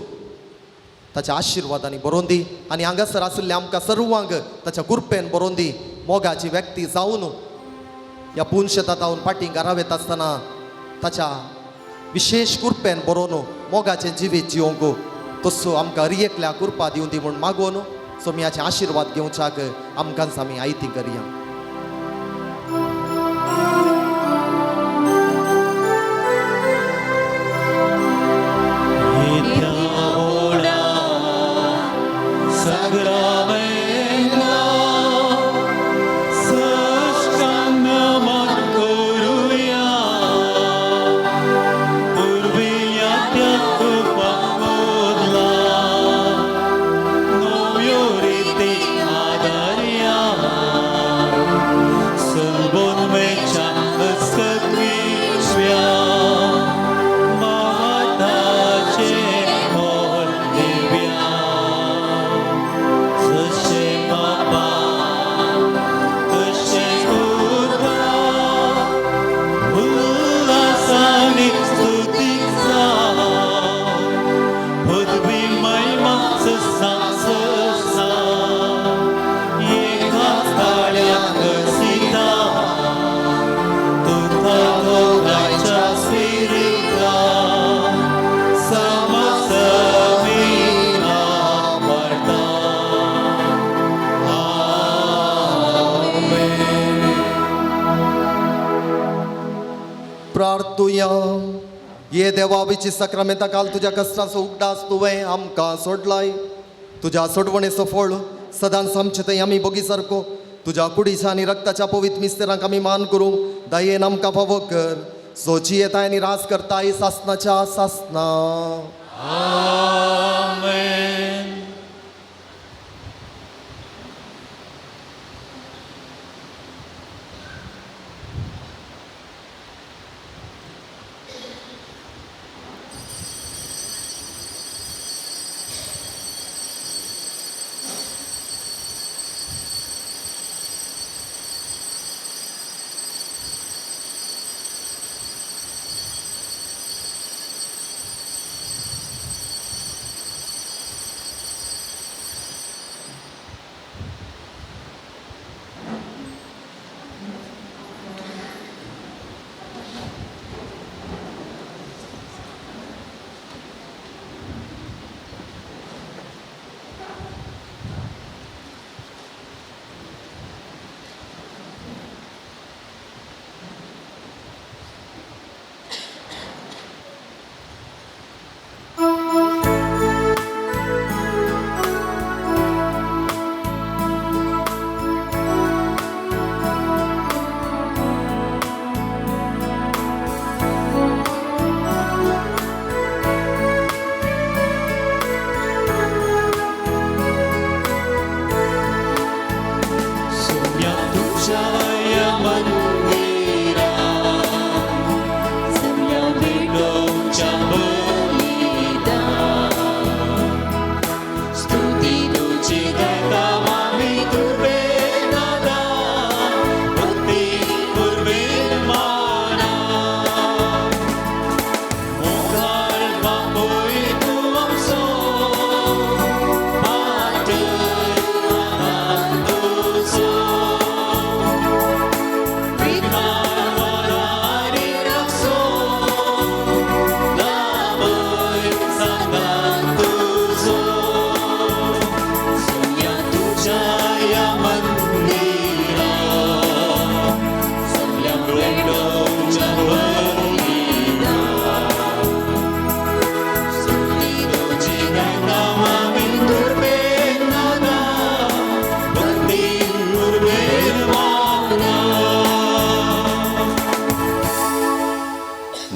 ताच्या आशिर्वादांनी बरोवन दी आनी हांगासर आशिल्ल्या आमकां सर्वांक ताच्या कृपेन बरोवन दी. मोगाची व्यक्ती जावन ह्या पुनशेतात हांव फाटीं घरा वता आसतना ताच्या विशेश कृपेन बरोवन मोगाचें जिवीत जिवंक तसो आमकां हर एकल्या कृपा दिवन दी म्हूण मागोवन सोमियाचे आशिर्वाद घेवच्याक आमकांच आमी आयती करया. आदर्या. प्रार्थुया. ये देवा विची साक्रामेंता काल तुज्या कश्टांचो उगडास तुवें आमकां सोडलाय. तुज्या सोडवणेचो फळ सदांच आमचे थंय आमी बोगी सारको तुज्या कुडीच्या आनी रक्ताच्या पवित्र मिस्तेरांक आमी मान करूंक दयेन आमकां फावो कर. सोची येताय आनी राज करताय सासनाच्या सासना. आमेन.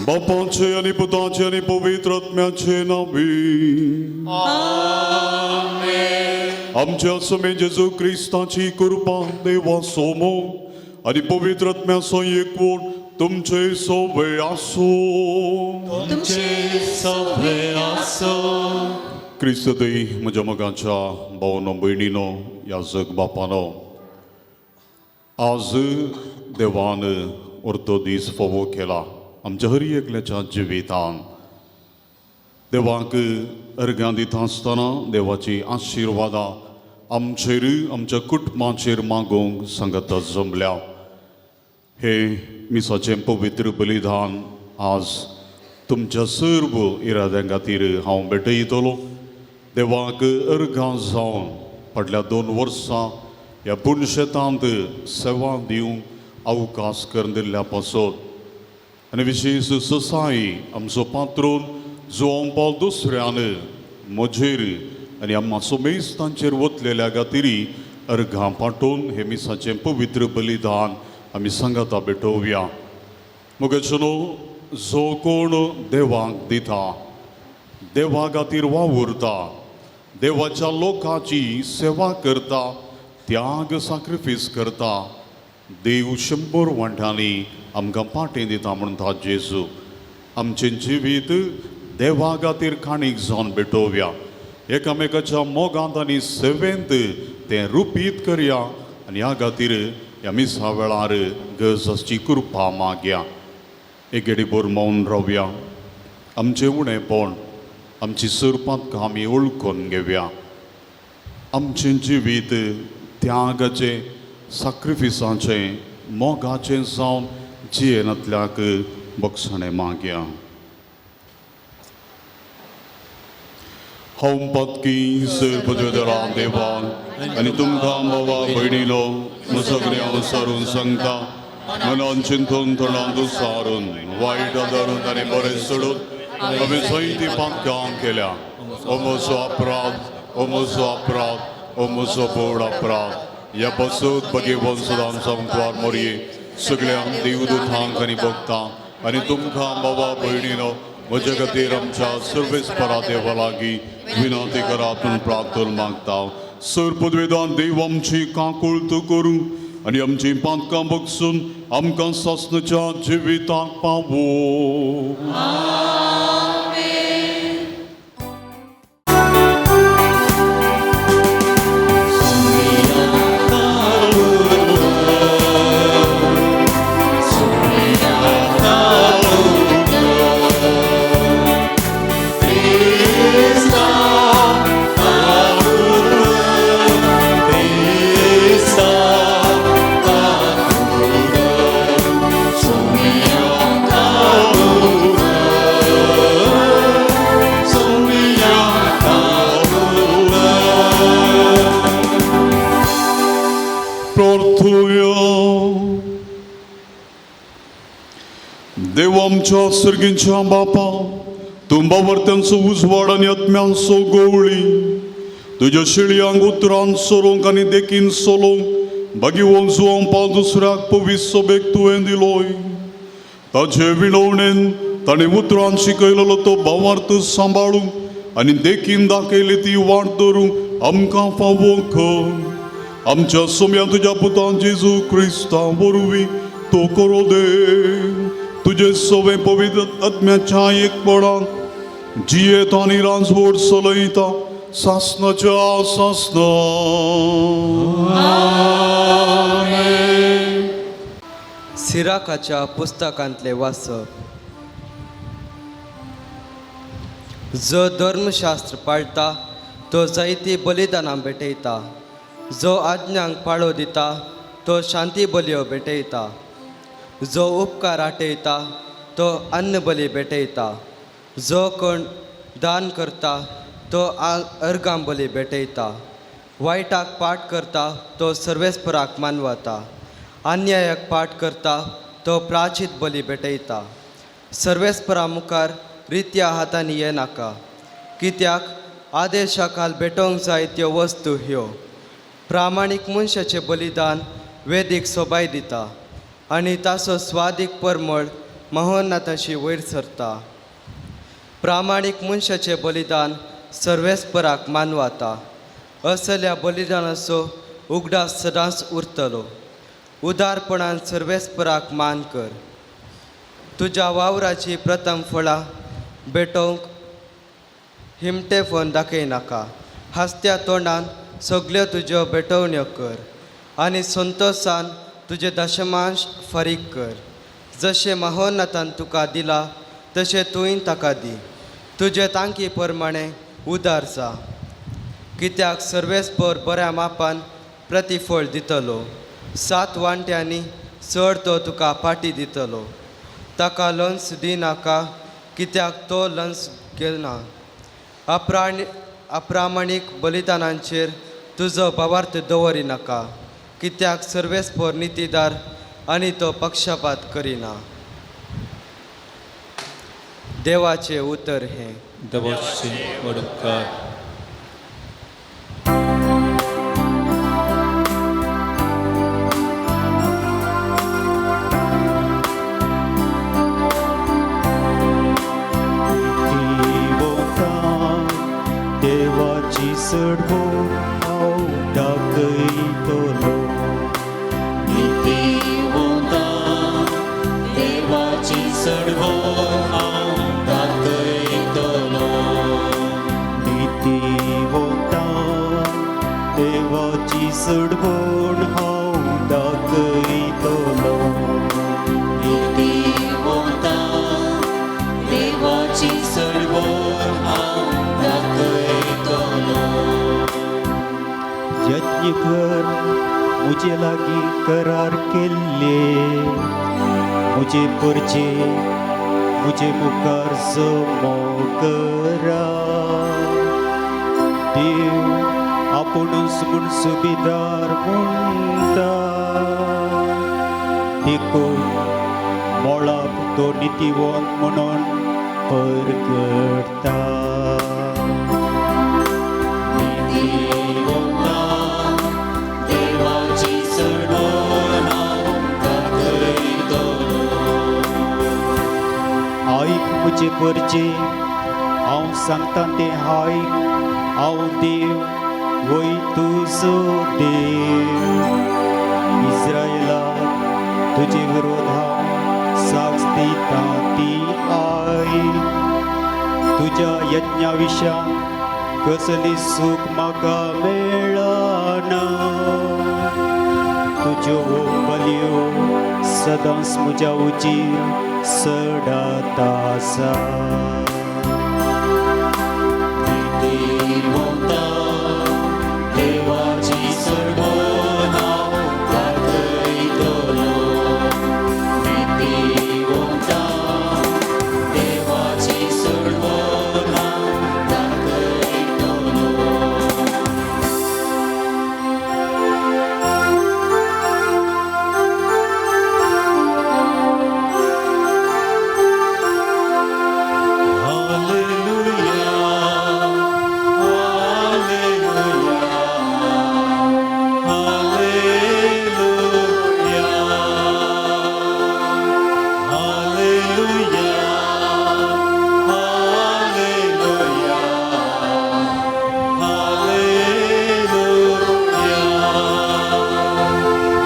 बापाचे आनी पुताचे आनी पवित्र आत्म्याचे नांवी. आमच्या समे जेजू क्रिस्ताची कृपा देवाचो मोग आनी पवित्र आत्म्याचो एकवट तुमचे सोवे आसूं. तुमचे सवे आसूं. क्रिस्त देई म्हज्या मोगाच्या भावनो भयणीनो ह्या जग बापानो, आज देवान अर्दो दीस फावो केला आमच्या हर एकल्याच्या जिवितान. देवाक अर्घां दिता आसतना देवाची आशिर्वादां आमचेर आमच्या कुटुंबाचेर मागूंक सांगता जमल्या. हे मिसाचें पवित्र बलिदान आज तुमच्या सर्व इराद्यां खातीर हांव भेटयतलो. देवाक अर्घां जावन फाटल्या 2 वर्सां ह्या पुणशेतांत सेवा दिवंक अवकाश करून दिल्ल्या पासत आनी विशेश ससाई आमचो पात्रोन जुवांव पावल दुसऱ्यान म्हजेर आनी आमचो मेज तांचेर वतलेल्या खातीर अर्घां पाठोवन हे मिसाचें पवित्र बलिदान आमी सांगाता भेटोवया. मुगेचो जो कोण देवाक दिता, देवा खातीर वावुरता, देवाच्या लोकाची सेवा करता, त्याग साक्रिफीस करता, देव 100 वांट्यांनी आमकां पाटें दिता म्हणटा जेजू. आमचें जिवीत देवा खातीर काणीक जावन भेटोवया. एकामेकाच्या मोगांत आनी सेवेंत तें रुपीत करया आनी ह्या खातीर ह्या मिसा वेळार गरज आसची कृपा मागया. एक गेडीभर मौन रावया. आमचें उणेपण आमची सरपांत आमी वळखून घेवया. आमचें जिवीत त्यागाचें साक्रिफिसाचें मोगाचें जावन जियेनातल्याक बक्षणें मागया. हांव पातकी सर्व देवान आनी तुमकां बाबा भयणीलो सगळें हांव सारून सांगता मनान चिंतून तोंडान दुसारून वायट धरून आनी बरें सोडून आमी जायतीं पातकां केल्या. ओ म्हजो अपराध, ओ म्हजो अपराध, ओ म्हजो व्हड अपराध. ह्या पासून भगेवन सदां संकवार मोरये सगळ्यांक देवदूतांक आनी भक्तांक आनी तुमकां बाबा भयणीनो म्हज्या खातीर आमच्या सर्वेस्परा देवा लागीं विनंती करात म्हूण प्रार्थना मागता. सर पदवेदान देव आमची काकूळत करूं आनी आमची पातकां बगसून आमकां सासणाच्या जिविताक पावो. देव आमच्या सर्गींच्या बापा, तुंबावर्त्यांचो उजवाड आनी आत्म्यांचो गवळी तुज्या शिळयांक उतरान सोरोंक आनी देखीन सोलोंक बागीवन जुवोवपा दुसऱ्याक पवीस सोबेक तुवें दिलोय. ताजे विणवणेन ताणें उतरान शिकयलेलो तो भावार्थ सांबाळूंक आनी देखीन दाखयली ती वाट धरूंक आमकां फावो कर. आमच्या सोम्या तुज्या पुतान जेजू क्रिस्ता वरवीं तो करो दे. तुजे सवे पवित्र आत्म्याच्या एकपणान जियेत आनी राजवट चलयता सासणाच्या सासणा. सिराकाच्या पुस्तकांतले वाचप. जो धर्मशास्त्र पाळटा तो जायती बलिदानां भेटयता, जो आज्ञांक पाळो दिता तो शांती बलयो भेटयता, जो उपकार आटयता तो अन्न बली भेटयता, जो कोण दान करता तो अर्गां बली भेटयता, वायटाक पाठ करता तो सर्वेस्पराक मानवता, अन्यायाक पाठ करता तो प्राचीत बली भेटयता. सर्वेस्परा मुखार रित्या हातांनी येनाका, कित्याक आदेशा खाल भेटोवंक जाय त्यो वस्तू ह्यो. प्रामाणीक मनशाचें बलिदान वेदीक सोबाय दिता आनी ताचो स्वादीक परमळ महोन्नताशी वयर सरता. प्रामाणीक मनशाचें बलिदान सर्वेस्पराक मानवता, असल्या बलिदानाचो उगडास सदांच उरतलो. उदारपणान सर्वेस्पराक मान कर. तुज्या वावराची प्रथम फळां भेटोवंक हिमटे फोन दाखयनाका. हांसत्या तोंडान सगल्यो तुज्यो भेटवण्यो कर आनी संतोशान तुजें दशमांश फारीक कर. जशें महोन्नतान तुका दिला तशें तुवें ताका दी. तुजे तांकी प्रमाणे उदार जा, कित्याक सर्वेस्पर बऱ्या मापान प्रतिफळ दितलो. 7 वांट्यांनी चड तो तुका पाटी दितलो. ताका लंस दिनाका, कित्याक तो लंस घेना. अप्रामाणीक बलिदानांचेर तुजो भावार्थ दवरिनाका, कित्याक सर्वेस्पर नितीदार आनी तो पक्षपात करिना. देवाचें उतर हें. देवाचे वडकार. देवाची सडवो हांव दाखयतलो. नितीवंता देवाची सडवो हांव दाखयतलो. नितीवंता देवाची सडवण हांव दाखयतलो. नितीवंता देवाची सडवण हांव दाखयतलो. यज्ञ कर मुझे लागी करार केल्ले, मुझे परचे मुझे मुखार जमो करा. देव आपुणूच म्हूण सुबेदार म्हणटा, देखून मोळप तो नितीवंत म्हणून परगडटा. देवाची चडोन हांव दाखयतलो. आयक म्हजे परजे, हांव सांगता तें आयक. हांव देव वय तुजो देव. इस्रायला तुजे विरोधान साक्ष दिता ती आयक. तुज्या यज्ञा विशयान कसली सूख म्हाका मेळना. तुज्यो बलयो सदांच म्हज्या उजीर सडात आसा. देवाची चडोन हांव दाखयतलो. नितीवंता देवाची चडोन हांव दाखयतलो. Hallelujah, hallelujah, hallelujah, hallelujah, hallelujah, hallelujah.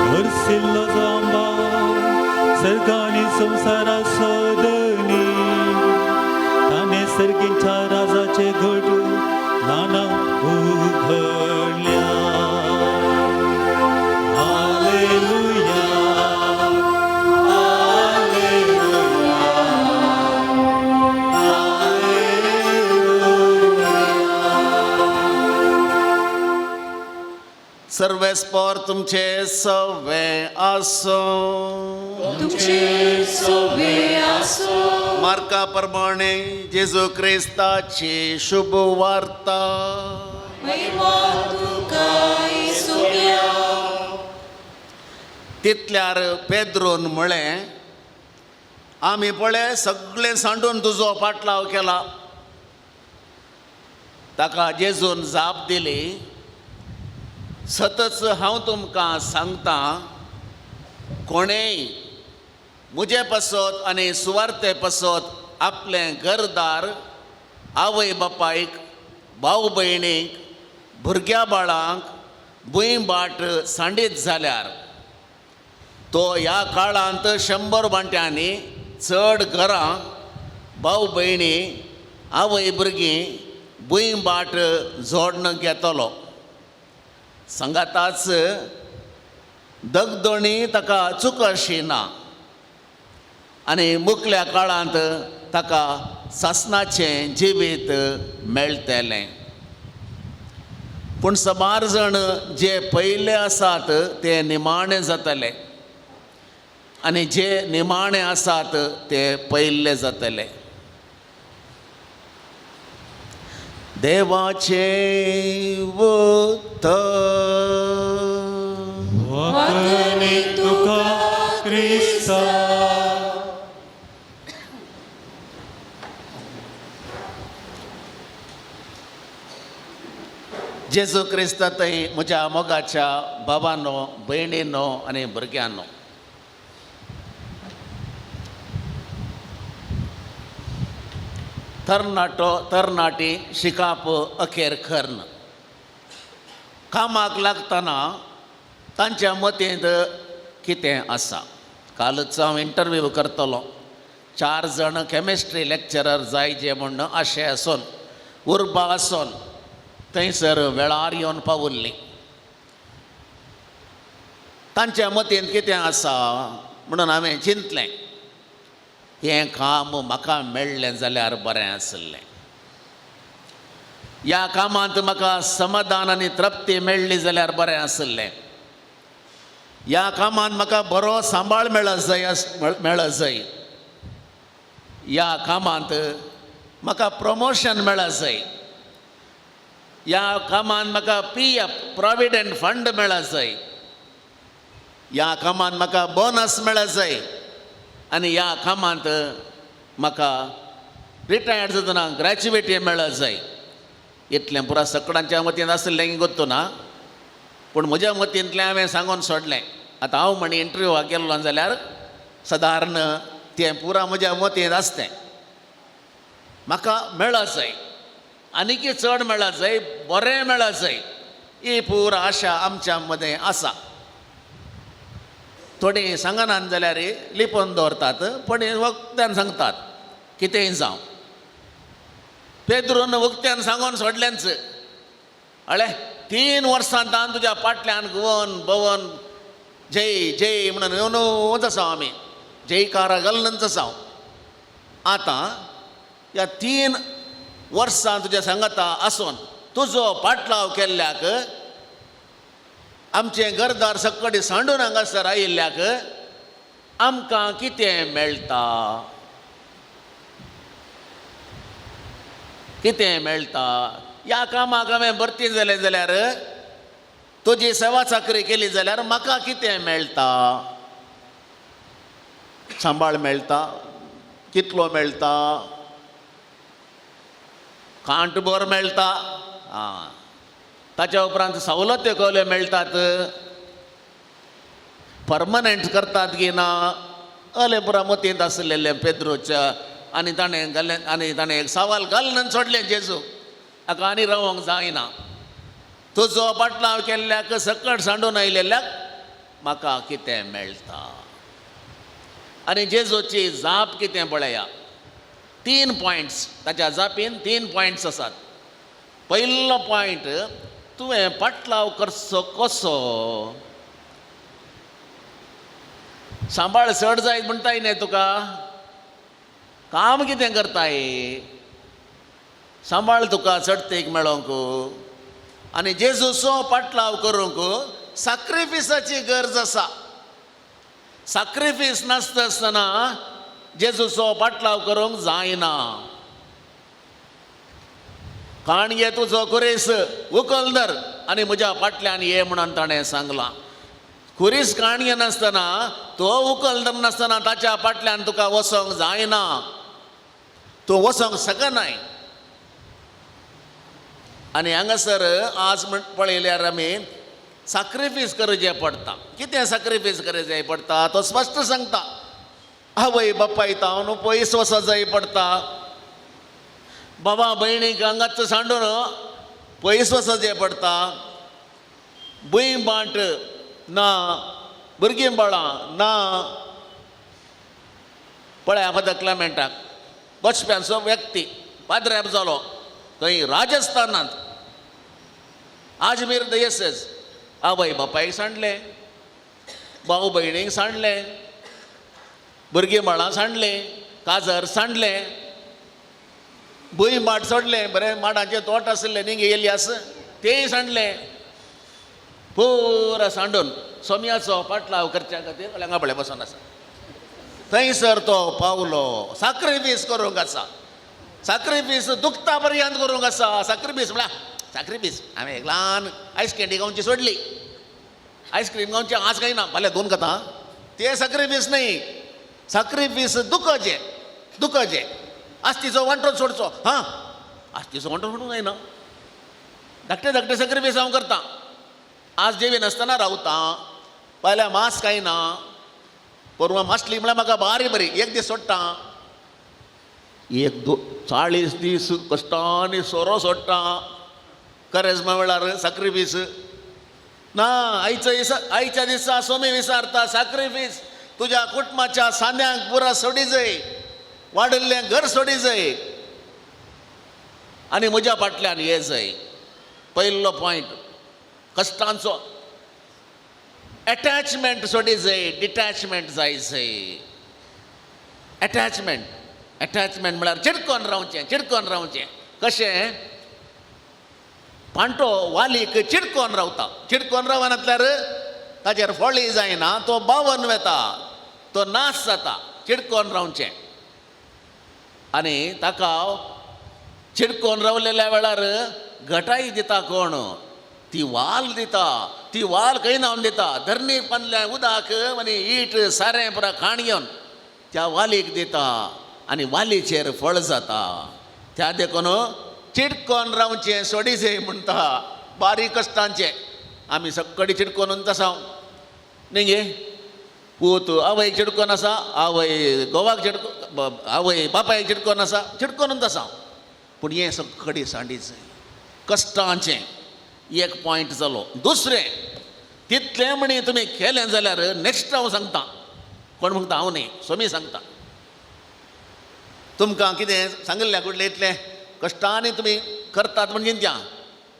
हरसिल्लो जांबा सर्गानी संवसारा सदनी ताणें सर्गींच्या राजाचे घट ल्हाना उघडल्या. Hallelujah, hallelujah, hallelujah. सर्वेस्पर तुमचे सवे आसूं. तुमचे सोबे आसो. मार्का प्रमाणे जेजू क्रिस्ताची शुभ वार्ता. महिमा तुका येसुया. तितल्यार पेद्रोन म्हळें, आमी पळय सगळें सांडून तुजो पाटलाव केला. ताका जेजून जाप दिली, सतच हांव तुमकां सांगता, कोणेय म्हजे पासत आनी सुवार्ते पासत आपलें घरदार, आवय बापायक, भाव भयणीक, भुरग्या बाळांक, भूंय बाट सांडीत जाल्यार तो ह्या काळांत 100 वांट्यांनी चड घरां, भाव भयणी, आवय भुरगीं, भूंय बाट जोडण घेतलो. सांगाताच दगदणी ताका चुकशी ना आनी मुखल्या काळांत ताका सासणाचें जिवीत मेळटलें. पूण सबार जाण जे पयले आसात ते निमाणे जातले आनी जे निमाणे आसात ते पयले जातले. देवाचें उतर. वाकणी तुका क्रिस्ता. जेजू क्रिस्तांतय म्हज्या मोगाच्या बाबानो, भयणीनो आनी भुरग्यांनो, तरणाटो तरणाटी शिकाप अखेर खर्न कामाक लागतना तांच्या मतींत कितें आसा. कालच हांव इंटरव्यू करतलो. 4 जाण केमिस्ट्री लेक्चरर जाय जे म्हूण आशे आसून उर्बा आसून थंयसर वेळार येवन पावुल्ली. तांच्या मतींत कितें आसा म्हणून हांवें चिंतलें, हें काम म्हाका मेळ्ळें जाल्यार बरें आसलें. ह्या कामांत म्हाका समाधान आनी तृप्ती मेळ्ळी जाल्यार बरें आसलें. ह्या कामांत म्हाका बरो सांबाळ मेळत जाय मेळत जाय. ह्या कामांत म्हाका प्रमोशन मेळत जाय. ह्या कामांत म्हाका पी एफ प्रॉविडंट फंड मेळत जाय. ह्या कामांत म्हाका बोनस मेळत जाय आनी ह्या कामांत म्हाका रिटायर्ड जातना ग्रॅच्युएटी मेळत जाय. इतलें पुरा सकडांच्या मतीन आसलें गोत्तू ना, पूण म्हज्या मतींतलें हांवें सांगून सोडलें. आतां हांव म्हण इंटरव्यूवाक गेल्लो जाल्यार सदारण तें पुरा म्हज्या मतींत आसतें. म्हाका मेळत जाय, आनीकय चड मेळत जाय, बरें मेळत जाय, ही पुरा आशा आमच्या मदें आसा. थोडीं सांगनात जाल्यार लिपोवन दवरतात, पण वक्त्यान सांगतात कितेंय जावं. पेद्रून उक्त्यान सांगून सोडलेंच, अळे 3 वर्सां तान तुज्या फाटल्यान गुवन भोवन जय जय म्हणून येवनूच आसा आमी, जयकारा घालूनच आसा. आतां ह्या 3 वर्सां तुज्या सांगाता आसून तुजो पाटलाव केल्ल्याक, आमचें घरदार सकडी सांडून हांगासर आयिल्ल्याक आमकां कितें मेळटा, कितें मेळटा? ह्या कामाक हांवें भरती जालें जाल्यार, तुजी सेवा चाकरी केली जाल्यार म्हाका कितें मेळटा? सांबाळ मेळटा, कितलो मेळटा? कांटभर मेळटा. आं, ताच्या उपरांत सवलत्यो कसल्यो मेळटात, परमनंट करतात की ना, अलें पुरा मतींत आसलेलें पेद्रोच्या. आनी ताणें घालें, आनी ताणें एक सवाल घालून सोडलें जेजू, हाका आनी रावंक जायना, तुजो पाटलाव केल्ल्याक सकट सांडून आयिल्ल्याक म्हाका कितें मेळटा? आनी जेजूची जाप कितें पळया, 3 पॉयंट्स ताच्या जापीन 3 पॉयंट्स आसात. पयलो पॉयंट, तुवें पाटलाव करचो कसो? सांबाळ चड जायत म्हणटाय न्ही तुका, काम कितें करताय? सांबाळ तुका चडतेक मेळोंक आनी जेजूचो पाटलाव करूंक साक्रिफिसाची गरज आसा. साक्रिफीस नासता आसतना जेजूचो पाटलाव करूंक जायना. काण घे तुजो कुरीस उखल धर आनी म्हज्या फाटल्यान ये म्हणून ताणें सांगलां. कुरीस काण घेनासतना, तो उखल धरनासतना ताच्या फाटल्यान तुका वचोंक जायना, तूं वचोंक शकनाय. आनी हांगासर आज पळयल्यार आमी साक्रिफीस करचें पडटा. कितें साक्रिफीस करचें पडटा तो स्पश्ट सांगता. आवय बापाय तावन पयस वचो जाय पडटा, बाबा भयणीक हांगाच सांडून पयस वचचें पडटा, भूंय बांट ना, भुरगीं बाळां ना. पळय फादर क्लेमेंटाक वचप्यांचो व्यक्ती पाद्र्याब जालो थंय राजस्थानांत, आजमेर दयसेस. आवय बापायक सांडलें, भाव भयणीक सांडलें, भुरगीं बाळां सांडलें, काजर सांडलें, भूंय माड सोडलें, बरें माडाचें तोट आशिल्लें न्ही गेली आस तेंय सांडलें, पुरा सांडून सोम्याचो पाटलाव करच्या खातीर हांगा पळय बसून आसा. थंयसर तो पावलो, साक्रिफीस करूंक आसा, साक्रिफीस दुखता पर्यंत करूंक आसा. साक्रिफीस म्हळ्यार साक्रिफीस हांवें एक ल्हान आयस कँडी खावची सोडली, आयस्क्रीम खावची आज कांय ना, फाल्यां 2 खाता, तें साक्रिफीस न्ही. साक्रिफीस दुखचें, दुखचें आस्तीचो वांटो सोडचो, हां आस्तीचो वांटो सोडूंक जायना. धाकटे धाकटे साक्रिफीस हांव करतां, आज जेवी नासतना रावतां, फाल्यां मांस खायना, परवां मासली म्हळ्यार म्हाका बारी बरी, एक दीस सोडटा, 1 2 40 दीस कश्टांनी सोरो सोडटा. करेज्मा वेळार साक्रिफीस ना. आयच्या दिसा सोमी विसारता साक्रिफीस. तुज्या कुटुंबाच्या सांद्यांक पुरा सोडी जाय, वाडिल्लें घर सोडी जाय आनी म्हज्या फाटल्यान ये जाय. पयलो पॉयंट कश्टांचो एटॅचमेंट सोडी जाय, डिटॅचमेंट जाय जाय. एटॅचमेंट, एटॅचमेंट म्हळ्यार चिडकोन रावचें, चिडकोन रावचें. कशें पांटो वालीक चिडकोन रावता, चिडकोन रावनातल्यार ताचेर फळी जायना, तो बावन वेता, तो नाश जाता. चिडकोन रावचें आनी ताका चिडकोन रावलेल्या वेळार घटाय दिता कोण, ती वाल दिता. ती वाल खंय न्हावन दिता धरणी पंदल्या उदक आनी ईट सारें पुरा खाण घेवन त्या वालीक दिता आनी वालीचेर फळ जाता. त्या देखून चिटकोन रावचें सोडीचें म्हणटा. बारीक कश्टांचें आमी सगळी चिटकोन तसां न्ही गे. पूत आवयक चिटकोन आसा, आवय घोवाक चिटको, आवय बापायक चिटकोन आसा, चिटकोनूच आसा. पूण हें सगळी सांडीचें कश्टांचें एक पॉयंट जालो. दुसरें तितलें म्हणी तुमी केलें जाल्यार नेक्स्ट हांव सांगता. कोण म्हणटा हांव न्ही, स्वामी सांगता तुमकां कितें सांगिल्लें कुडलें इतलें कश्टांनी तुमी करतात म्हणजे त्या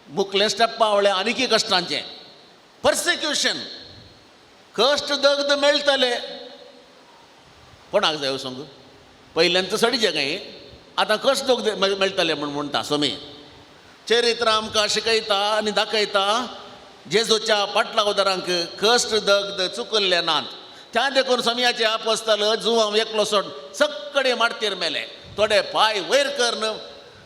मुखलें स्टेप पावलें आनीकय कश्टांचें पर्सिक्युशन कश्ट दग्ध मेळटले. कोणाक जाय सांग? पयल्यान तर सडीचें काय आतां कश्ट दग्ध मेळटले म्हूण म्हणटा स्वामी. चरित्र आमकां शिकयता आनी दाखयता जेजूच्या पाटलावदारांक कश्ट दग्ध चुकल्ले नात. त्या देखून स्वामयाचे आपस्तल जुवांव एकलो सोड सगळे माडतीर मेले. थोडे पांय वयर करून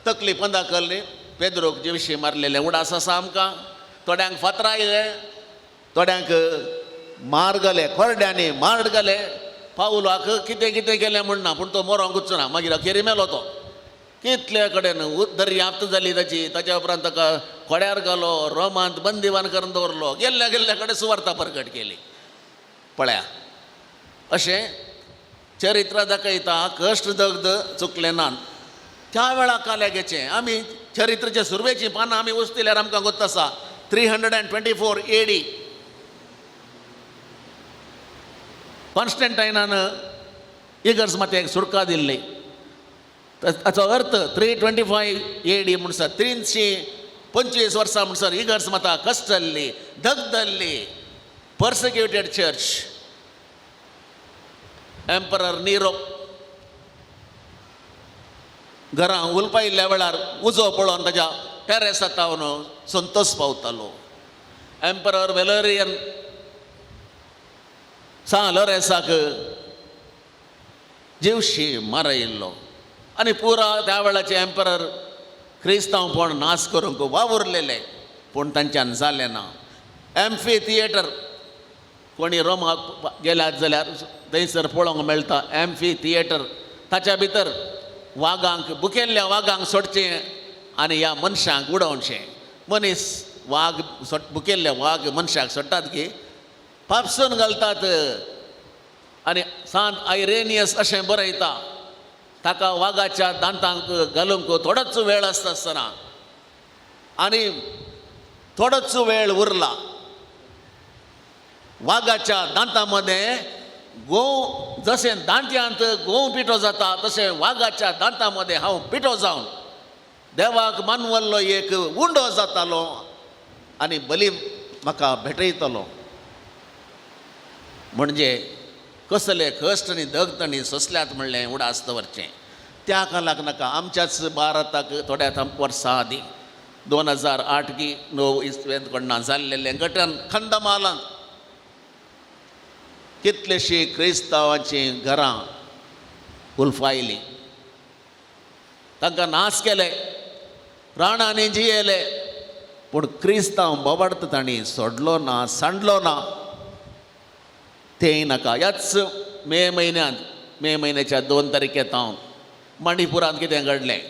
तकली पंदा करली पेद्रोक जिवशी मारलेले उडास आसा आमकां. थोड्यांक फातरायले, थोड्यांक मार घाले, कोरड्यांनी मार घाले. पावलाक कितें कितें केलें म्हण ना, पूण तो मरोंकूच ना. मागीर अखेरी मेलो तो. कितल्या कडेन दर्याप्त जाली ताची. ताच्या उपरांत ताका खोड्यार घालो, रोमांत बंदिवान करून दवरलो. गेल्ल्या गेल्ल्या कडेन सुवार्ता परगट केली. पळया अशें चरित्र दाखयता कश्ट दग्ध चुकले नात. त्या वेळा काल्यागेचें आमी चरित्राच्या सुरवेचीं पानां आमी उस्तिल्यार आमकां गोत्त आसा. 324 AD कॉन्स्टंटायनान इगर्ज मातेक सुरका दिल्ली. ताचो अर्थ 325 AD म्हणसर 325 वर्सां म्हणसर इगर्ज माता कश्टल्ली, दगदल्ली, पर्सिक्युटेड चर्च. एम्परर निरो घरां उलपायिल्ल्या वेळार उजो पळोवन ताच्या टेरेसात तावन संतोश पावतालो. एम्परर वेलेरियन सा लोरेसाक जिवशी मारयिल्लो आनी पुरा त्या वेळाचे एम्परर क्रिस्तांवपण नाश करूंक वावुरलेले, पूण तांच्यान जालें ना. एम्फी थिएटर कोणी रोमाक गेल्यात जाल्यार थंयसर पळोवंक मेळटा. एम्फी थिएटर ताच्या भितर वागांक बुकेल्ल्या वागांक सोडचें आनी ह्या मनशांक उडोवचें. मनीस वाग बुकेल्ले वाग मनशाक सोडटात की पापसून घालतात. आनी सांत आयरेनियस अशें बरयता, ताका वागाच्या दांतांक घालूंक थोडोच वेळ आसता आसतना आनी थोडोच वेळ उरला. वागाच्या दांतां मदें गोंव जशें दांत्यांत गोंव पिठो जाता तशें वागाच्या दांतां मदें हांव पिठो जावन देवाक मानवल्लो एक उंडो जातालो आनी बली म्हाका भेटयतलो. म्हणजे कसले कश्ट आनी दग्ध आनी सोंसल्यात म्हणलें उडास दवरचें. त्या कालाक नाका. आमच्याच भारताक थोड्या वर्सां आदीं 2008 की 9 इस्वेंत कोण्णा जाल्लेलें घटन खंदमालांत कितलेशीं क्रिस्तांवाचीं घरां उल्फायलीं, तांकां नाश केले, राणांनी जियेले, पूण क्रिस्तांव बोबार्थ तांणी सोडलो ना, सांडलो ना. तेंय नाका. ह्याच मे म्हयन्यांत, मे म्हयन्याच्या 2 तारखेर हांव मणिपुरांत कितें घडलें,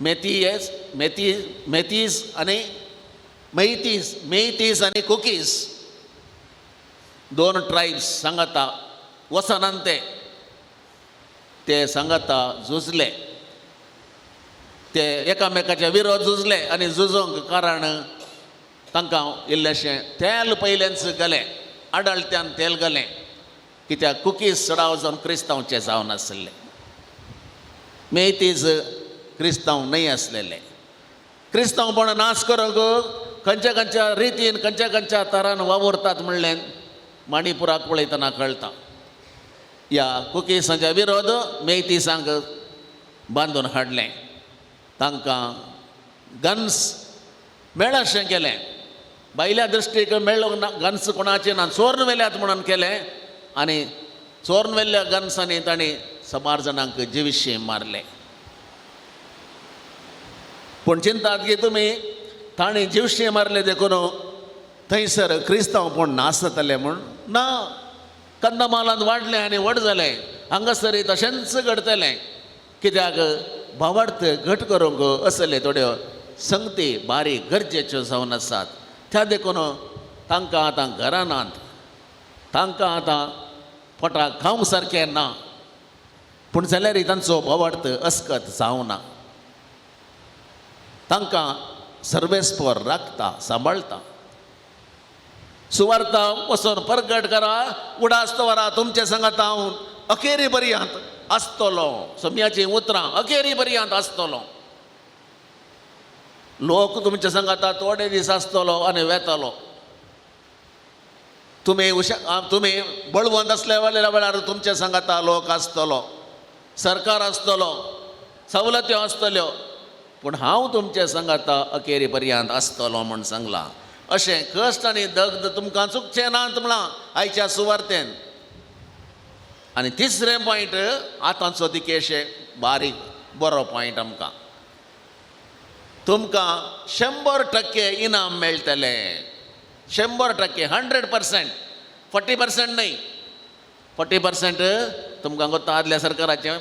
मेथीस मेथी मेथीस आनी मैतीस मेतीस आनी कुकीज 2 ट्रायब्स सांगाता वचनान ते ते सांगाता झुजले, ते एकामेकाच्या विरोध झुजले आनी झुजोंक कारण तांकां इल्लेशें तेल पयलेंच घालें, आडळत्यान तेल घालें, कित्याक कुकीज चडाव जावन क्रिस्तांवचे जावन आसले, मेतीज क्रिस्तांव न्हय आसलेले. क्रिस्तांवपण नाश करूंक खंयच्या खंयच्या रितीन खंयच्या खंयच्या तरान वावुरतात म्हणलें मणिपुराक पळयतना कळटा. ह्या कुकीसांच्या विरोध मेतीसांक बांदून हाडलें, तांकां गन्स मेळशें केलें, भायल्या दृश्टीक मेळूंक ना गन्स कोणाचे ना, चोरून व्हेल्यात म्हणून केलें आनी चोरून व्हेल्ल्या गन्सांनी तांणी साबार जाणांक जिविशी मारले. पूण चिंतात की तुमी तांणी जिवशी मारले देखून थंयसर क्रिस्तांवपण नासतलें म्हूण ना. कंदमालांत वाडलें आनी व्हड जालें, हांगासर तशेंच घडटलें. कित्याक भावार्थ घट करूंक असले थोड्यो संगती बारीक गरजेच्यो जावन आसात. त्या देखून तांकां आतां घरां नात, तांकां आतां पोटाक खावंक सारकें ना, पूण जाल्यारय तांचो भावार्थ अस्कत जावना. तांकां सर्वेस्पर राखता, सांबाळटा. सुवार्ता वचोन परगट करा, उडास दवरा, तुमचे सांगात हांव अखेरी पर्यंत आसतलो. सोम्याचीं उतरां, अखेरी पर्यंत आसतलो. लोक तुमच्या सांगाता थोडे दीस आसतलो आनी वेतलो. तुमी तुमी बळवंत आसल्या वेळार तुमच्या सांगाता लोक आसतलो, सरकार आसतलो, सवलत्यो आसतल्यो, पूण हांव तुमच्या सांगाता अखेरी पर्यंत आसतलो म्हूण सांगलां. अशें कश्ट आनी दग्ध तुमकां चुकचें नात म्हळां आयच्या सुवार्तेन. आनी तिसरें पॉयंट आतांचो दिकेशे बारीक बरो पॉयंट आमकां, तुमकां 100% इनाम मेळटलें. 100%, 100%, 40% न्हय. 40% तुमकां गोत्ता आदल्या सरकाराचें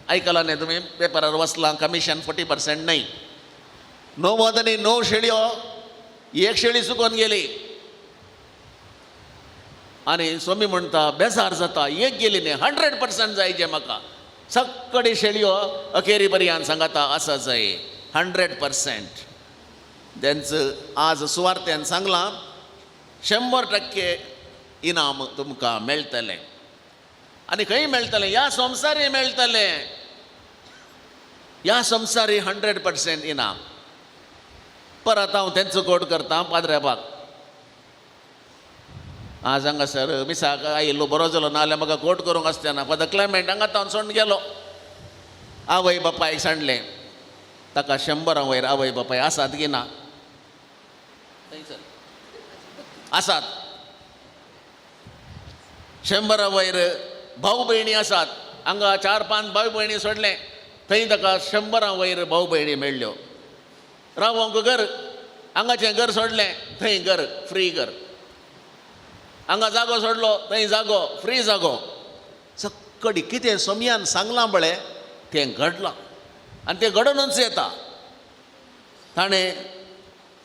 आयकलां न्ही तुमी, पेपरार वचलां, कमिशन 40% न्हय. 99 शेळयो, एक शेळी चुकोन गेली आनी स्वामी म्हणटा बेजार जाता, एक गेली न्ही, 100% जाय जे म्हाका. सगळे शेळयो अखेरी पर्यंत सांगाता आसा जाय 100%. तेंच आज सुवार्त्यान सांगलां, 100% इनाम तुमकां मेळटलें. आनी खंय मेळटलें? ह्या संवसारी मेळटलें. ह्या संवसारी 100% इनाम. परत हांव तेंचो कोट करता पाद्रेबाक. आज हांगासर मिसाक आयिल्लो बरो जालो, नाजाल्यार म्हाका कोट करूंक आसचें ना. फादर क्लेमेंट हांगा तावन सोडून गेलो. आवय बापायक सांडलें, ताका 100 वयर आवय बापाय आसात की ना? थंयसर आसात. 100 वयर भाव भयणी आसात. हांगा 4-5 भाव भयणी सोडलें, थंय ताका 100 वयर भाव भयणी मेळ्ळ्यो. रावोंक घर, हांगाचें घर सोडलें, थंय घर फ्री घर. हांगा जागो सोडलो, थंय जागो फ्री जागो. सगळी कितें सोमयान सांगलां पळय तें घडलां आनी तें घडोवनूच येता. ताणें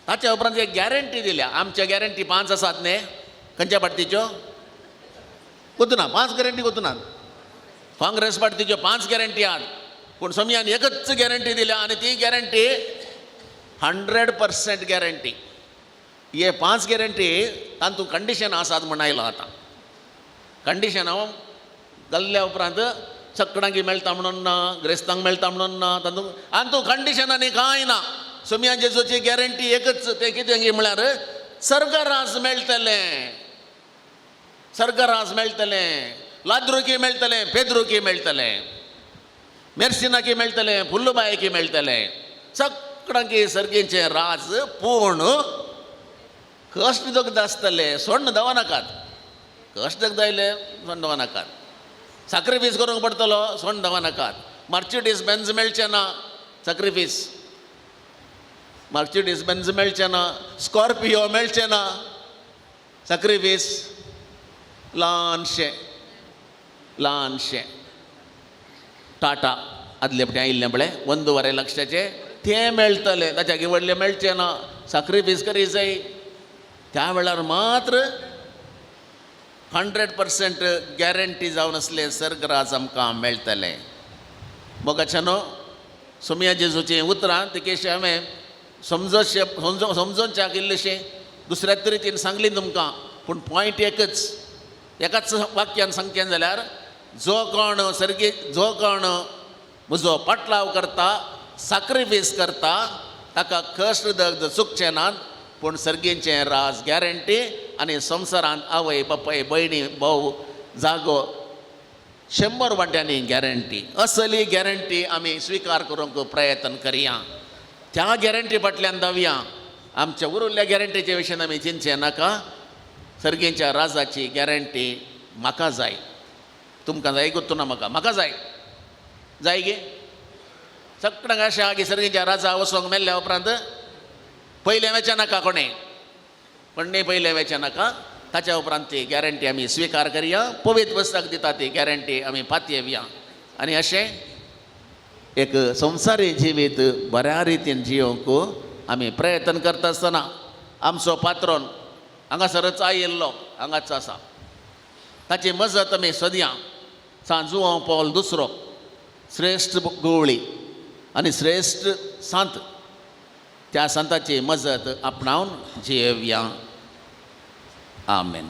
ताच्या उपरांत एक गॅरंटी दिल्या. आमच्या गॅरंटी 5 आसात न्ही, खंयच्या पार्टीच्यो कोतना 5 गॅरंटी कोतना, काँग्रेस पार्टीच्यो 5 गॅरंटी आहात, पूण सोमयान एकच गॅरंटी दिल्या आनी ती गॅरंटी 100% गॅरंटी. हे 5 गॅरंटी तातूंत कंडिशन आसात म्हूण आयलो. आतां कंडिशन हांव घाल्ल्या उपरांत सगळ्यांक मेळटा म्हणून ना, ग्रेस्तांक मेळटा म्हणून ना, तातूंत आनी तूं कंडिशन आनी कांय ना. सोमया जेजूची गॅरंटी एकच, तें कितें म्हळ्यार सर्गराज मेळटलें, सर्गराज मेळटलें, लाद्रुकी मेळटलें, पेद्रुकी मेळटलें, मेर्सिनाकी मेळटलें, फुल्लुबायकी मेळटलें, सगळ्यांकी सर्गीचें राज. पूण कश्ट दगद आसतले, सोण्ण दवरनाकात. कश्ट दगद आयले सोण्ण दवरनाकात. साक्रिफीस करूंक पडटलो, सोण्ण दवरनाकात. मर्चिडीस बेन्ज मेळचें ना, साक्रिफीस. मर्चिडीस बेन्ज मेळचें ना, स्कॉर्पियो मेळचें ना, साक्रिफीस. ल्हानशें ल्हानशें टाटा आदले फावटी आयिल्लें पळय 1.25 लक्षाचें, तें मेळटलें, ताच्या व्हडलें मेळचें ना. साक्रिफीस करी जाय. त्या वेळार मात्र 100% गॅरंटी जावन आसलें सर्गराज आमकां मेळटलें. मोगाच्यानो, सोमया जेजूचीं उतरां तिकेशी हांवें समजोशें समजोवच्याक इल्लेशें दुसऱ्या तरेन सांगली तुमकां, पूण पॉयंट एकच, एकाच वाक्यान सांगचें जाल्यार जो कोण सर्गी, जो कोण म्हजो पाटलाव करता, साक्रिफीस करता, ताका कश्ट दग्ध चुकचें नात, पूण सर्गीचें राज गॅरंटी. आनी संवसारांत आवय बापाय भयणी भाव जागो 100 वांट्यांनी गॅरंटी. असली गॅरंटी आमी स्विकार करूंक प्रयत्न करया. त्या गॅरंटी फाटल्यान धांवया. आमच्या उरिल्ल्या गॅरंटीचे विशयान आमी चिंतचें नाका. सर्गीच्या राजाची गॅरंटी म्हाका जाय, तुमकां जाय गोत्तू ना, म्हाका म्हाका जाय. जाय गे सगळ्यांक अशें आहा की सर्गीच्या राजा वचोंक मेल्ल्या उपरांत पयलें वचें नाका कोणें, पण्णे पयलें वेचें नाका, ताच्या उपरांत ती गॅरंटी आमी स्विकार करया. पवित्र पुस्तक दिता ती गॅरंटी आमी पातयेवया आनी अशें एक संवसारी जिवीत बऱ्या रितीन जियोवंक आमी प्रयत्न करता आसतना आमचो पात्रोन हांगासरच आयिल्लो हांगाच आसा, ताची मजत आमी सोदया. सांत जुवांव पावल दुसरो श्रेश्ठ गवळी आनी श्रेश्ठ सांत, त्या सांताची मजत आपणावन जियेवया. आमेन.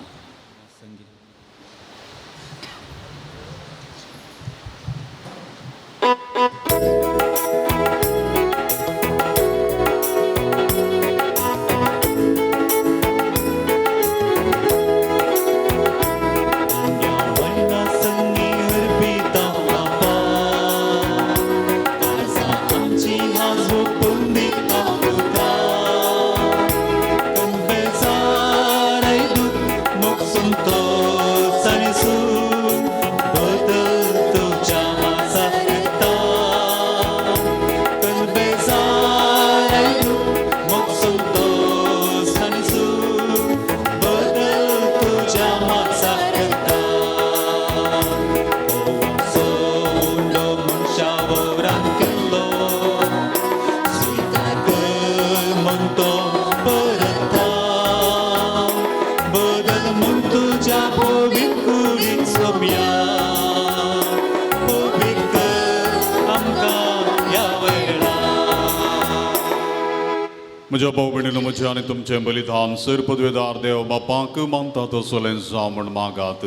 म्हज्या भाव भयणीनो, म्हजें आनी तुमचें बलिदान सर पदवेदार देव बापाक मानता तसलें जावं म्हण मागात.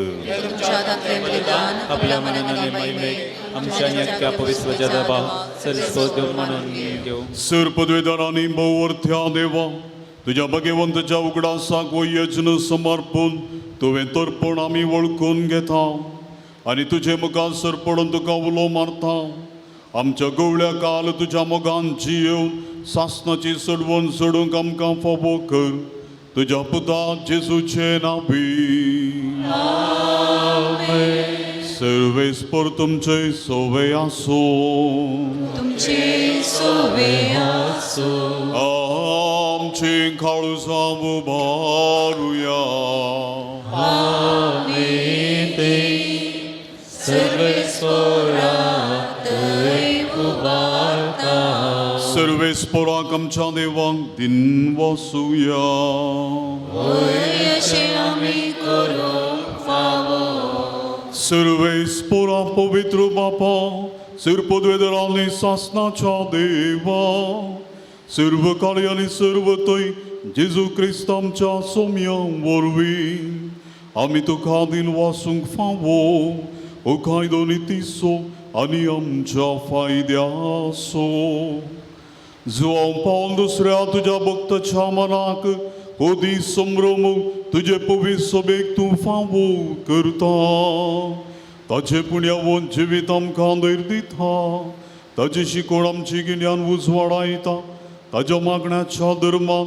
आपल्या मनाने महिमेक आमच्या आनी पवित्र दबाव सरस्वत देव म्हणून घेऊ. सर पदवेदारांनी भोवर्थ्या देवा, तुज्या भगवंताच्या उगडासाक वो यज्ञ समर्पून तुवें तर्पण आमी वळखून घेता आनी तुजे मुखार सर पडून तुका उलो मारता. आमच्या गवळ्या काल तुज्या मोगान जियेवन सासनाची सोडवण सोडूंक आमकां फावो कर, तुज्या पुता जेजूचे नांवी. सर्वेस्पर तुमचे सोवे आसूं. तुमचे सोवे आसूं. आमची काळजां उबारुया. सर्वेस्पराक आमच्या देवाक दिन वसुया. अशें आमी करूंक फावो. सर्वेस्परा पवित्र बापा, सर्व पदवेदारांनी सासनाच्या देवा, सर्व कार्य आनी सर्व थंय जेजू क्रिस्त आमच्या सोम्या वरवीं आमी तुका दिन वासूंक फावो. हो कायदो नितीचो आनी आमच्या फायद्याचो. जुवांव पावल दुसऱ्या तुज्या भक्ताच्या मनाक हो दीस संभ्रम तुजे पवित्र सभेक तूं फावो करता. ताचे पुण्यावन जिवीत आमकां धैर्य दिता, ताची शिकवण आमची गिन्यान उजवाडायता, ताच्या मागण्याच्या धर्मान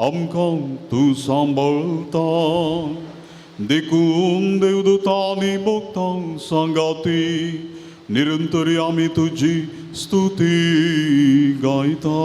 आमकां तूं सांबाळता. देखून देवदूता आनी भक्तां सांगाती निरंतरी आमी तुजी स्तुती गायता.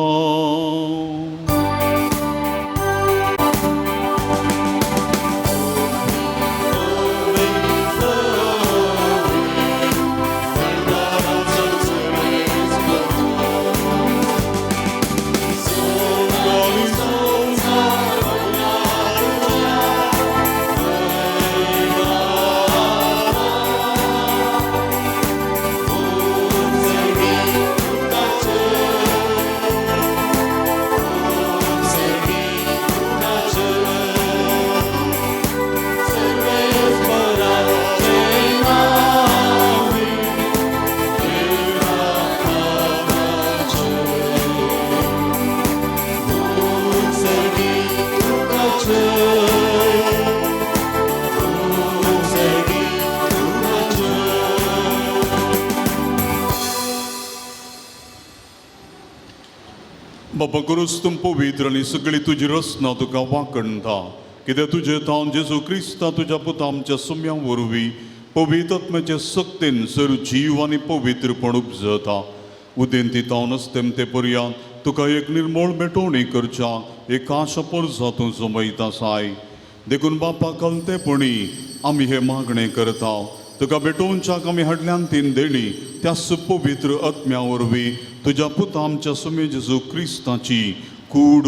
बाबा करूस तूं पवित्र आनी सगळी तुजी रचना तुका वांकणता, कित्याक तुजे थावन जेजू क्रिस्ता तुज्या पुता आमच्या सुम्या वरवीं पवित्र आत्म्याचे सक्तेन सर जीव आनी पवित्रपण उपजता. उदेंती थावन अस्तेमते पर्यंत तुका एक निर्मळ भेटवणी करच्या एक आशा परजा तूं जमयत आसाय. देखून बापा कलतेपणी आमी हे मागणें करता. तुका भेटोवच्याक आमी हाडल्यान तीन देणी त्या सुपवित्र आत्म्या वरवीं तुज्या पुता आमच्या सुमे जेजू क्रिस्ताची कूड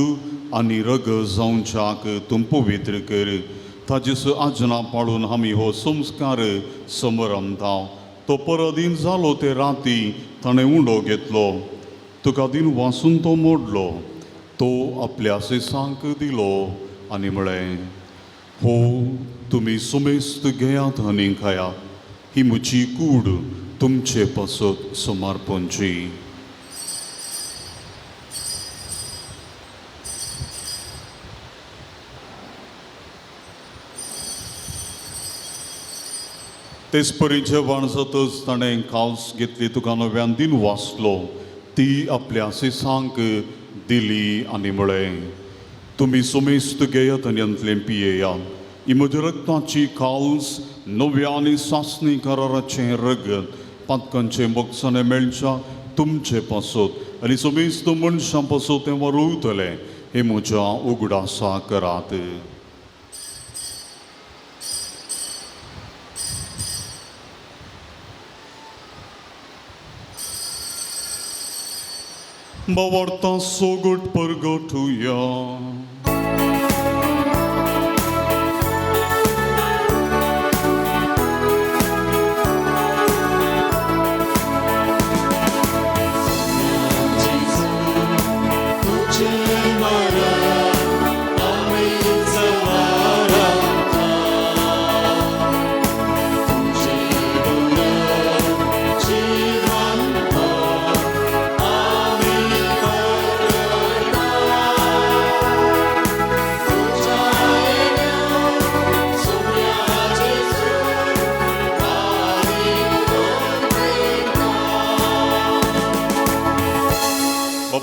आनी रग जावच्याक तूं पवित्र कर. ताजेस आजना पाळून आमी हो संस्कार समरमता. तो परदीन जालो ते राती ताणें उंडो घेतलो, तुका दिन वासून तो मोडलो, तो आपल्या सिसांक दिलो आनी म्हळें, हो तुमी सुमेस्त घेयात आनी खायात, ही म्हजी कूड तुमचे पासत समर्पणची. तेच परी जेवण जातच ताणें कावस घेतली, तुका नव्यान दिन वाचलो, ती आपल्या सिसांक दिली आनी म्हळें, तुमी सुमेस्त घेयात आनी अंतलें पियेयात, ही म्हज्या रक्ताची काल्स नव्या आनी सासणी कराराचें रगत पातकांचें मोगसाणें मेळच्या तुमचे पासत आनी सुमेस्त मनशां पासत तें वरवतलें, हें म्हज्या उगडासा करात. बावार्ता सोगट परगटुया.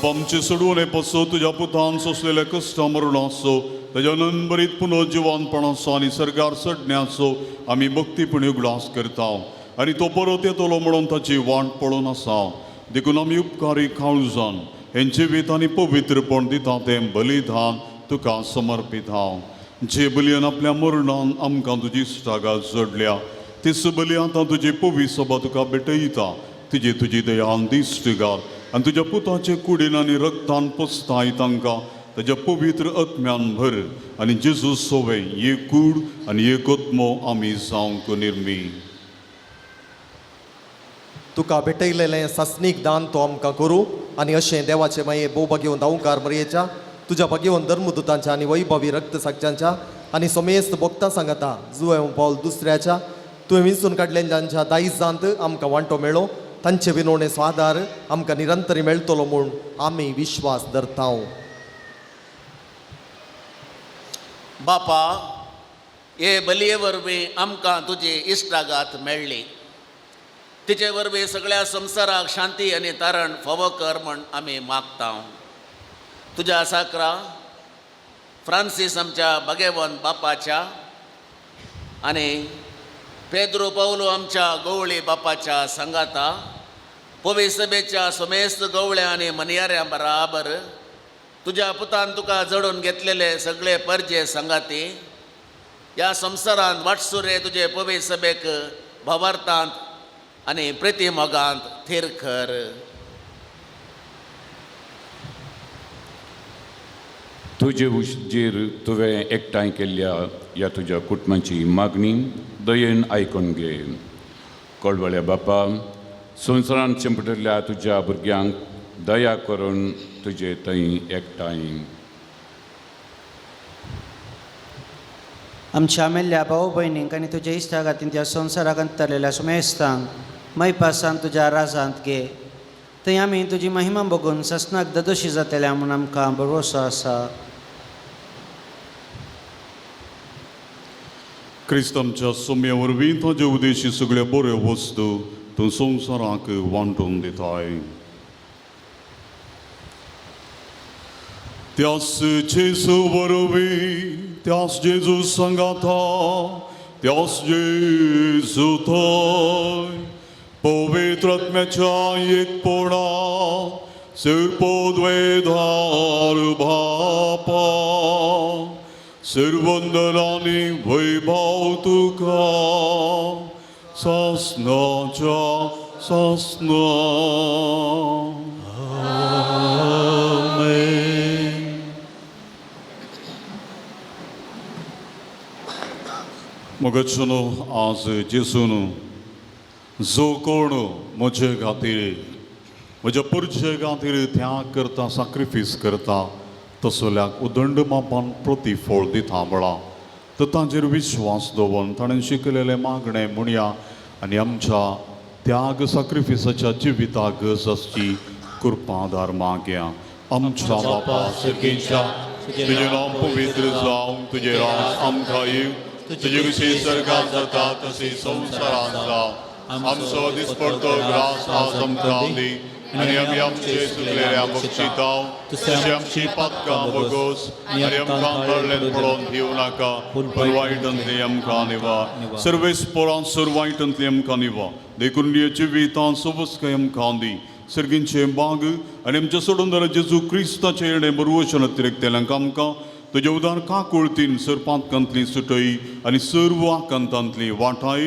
आमचे सोडवणे पासो तुज्या पुतान सोंसलेल्या कश्टा मरणाचो ताज्या नंबरीत पुनर्जिवानपणाचो आनी सर्गार चडण्याचो आमी भक्तीपणी उगडास करता आनी तो परत येतलो म्हणून ताची वाट पळोवन आसा. देखून आमी उपकारी काळजान हें जिवीत आनी पवित्रपण दिता तें बलिदान तुका समर्पिता. जे बलयान आपल्या मरणान आमकां तुजी इश्टागात जोडल्या तीच बली आतां तुजी पवी सभा तुका भेटयता. तुजी तुजी दयान दिश्ट घाल आनी तुज्या पुताचे कुडीन आनी रक्तान पोसताय तांकां ताज्या पवित्र आत्म्यान भर आनी जेजू सोवे एक कूड आनी एक आत्मो आमी जावंक निर्मी. तुका भेटयलेलें सासणीक दान तो आमकां करूं आनी अशें देवाचे माये भोव भागेवन दावकार मरयेच्या तुज्या भागेवन धर्मदुतांच्या आनी वैभवी रक्त साक्षांच्या आनी समेस्त भोगता सांगता जुवें पावल दुसऱ्याच्या तुवें विंचून काडलेल्यांच्या दायजांत आमकां वांटो मेळो, तांचे विनवणेचो आदार आमकां निरंतरी मेळटलो म्हूण आमी विश्वास धरता. बापा, हे बलये वरवीं आमकां तुजी इश्टागात मेळ्ळी, तिचे वरवीं सगळ्या संवसाराक शांती आनी तारण फावो कर म्हण आमी मागता. तुज्या साकरा फ्रांसीस आमच्या भगेवन बापाच्या आनी पेद्रो पावलो आमच्या गवळी बापाच्या सांगाता पवी सभेच्या समेस्त गवळ्या आनी मनयाऱ्यां बराबर तुज्या पुतान तुका जडून घेतलेले सगळे परजे सांगाती ह्या संवसारांत वाटसुरे तुजे पवी सभेक भावार्थांत आनी प्रितीमोगांत थीर कर. तुजे उशीर तुवें एकठांय केल्ल्या ह्या तुज्या कुटुंबाची मागणी दयेन आयकून घे. कोळवळ्या बापा, संवसारांत शिंपडिल्ल्या तुज्या भुरग्यांक दया करून तुजे थंय एकठांय. आमच्या मेल्ल्या भाव भयणींक आनी तुज्या इश्टागातीन त्या संवसाराक अंतरलेल्या सुमेस्तांक मैपासान तुज्या राजांत घे. थंय आमी तुजी महिमा बघून ससनाक ददोशी जातल्या म्हूण आमकां भरवसो आसा. क्रिस्त आमच्या सोम्या वरवीं ताजे उदेशी सगळ्यो बऱ्यो वस्तू तूं संवसाराक वांटून दिताय. त्यास जेजू वरवीं, त्यास जेजू सांगाता, त्यास जेजू थंय पवित्र आत्म्याच्या एकपणा सिरपोद्वेधार बापा सिरवंदनानी वैभव तुका सासनाच्या सासना. मगचनो आज जेसून जो कोण म्हजे खातीर म्हज्या पुरजे खातीर त्याग करता साक्रिफीस करता तसल्याक उदंड मापान प्रतिफळ दिता म्हळां तर तांचेर विश्वास दवरून ताणें शिकलेलें मागणें म्हणया आनी आमच्या त्याग साक्रिफिसाच्या जिविताक गरज आसची कृपादार मागया. आमच्या बापा सर्गीच्या तुजें नांव पवित्र जावं, तुजें राज आमकां येवं, तुजी कशी सर्गात जाता तशी संवसारांत जावं. आमचो दिसपडतो ग्रास आज आमकां दी आनी आमी आमचे चुकलेल्या बक्षिताव तशी आमची पातकां बगोस आनी आमकां कळ्ळें पडोवन दिवं नाका, पूण वायटांतली आमकां निवा. सर्वेस पोरां सर वायटांतली आमकां निवा, देखून जिवितां सोबसकाय आमकां दी. सर्गींचे बाग आनी आमच्या सोडून जेजू क्रिस्ताचे येणें बरवचन अतिरिक्तेल्यांक आमकां तुज्या उदार काकुळतीन सरपांतकांतली सुटय आनी सर्व आकांतांतली वाटाय.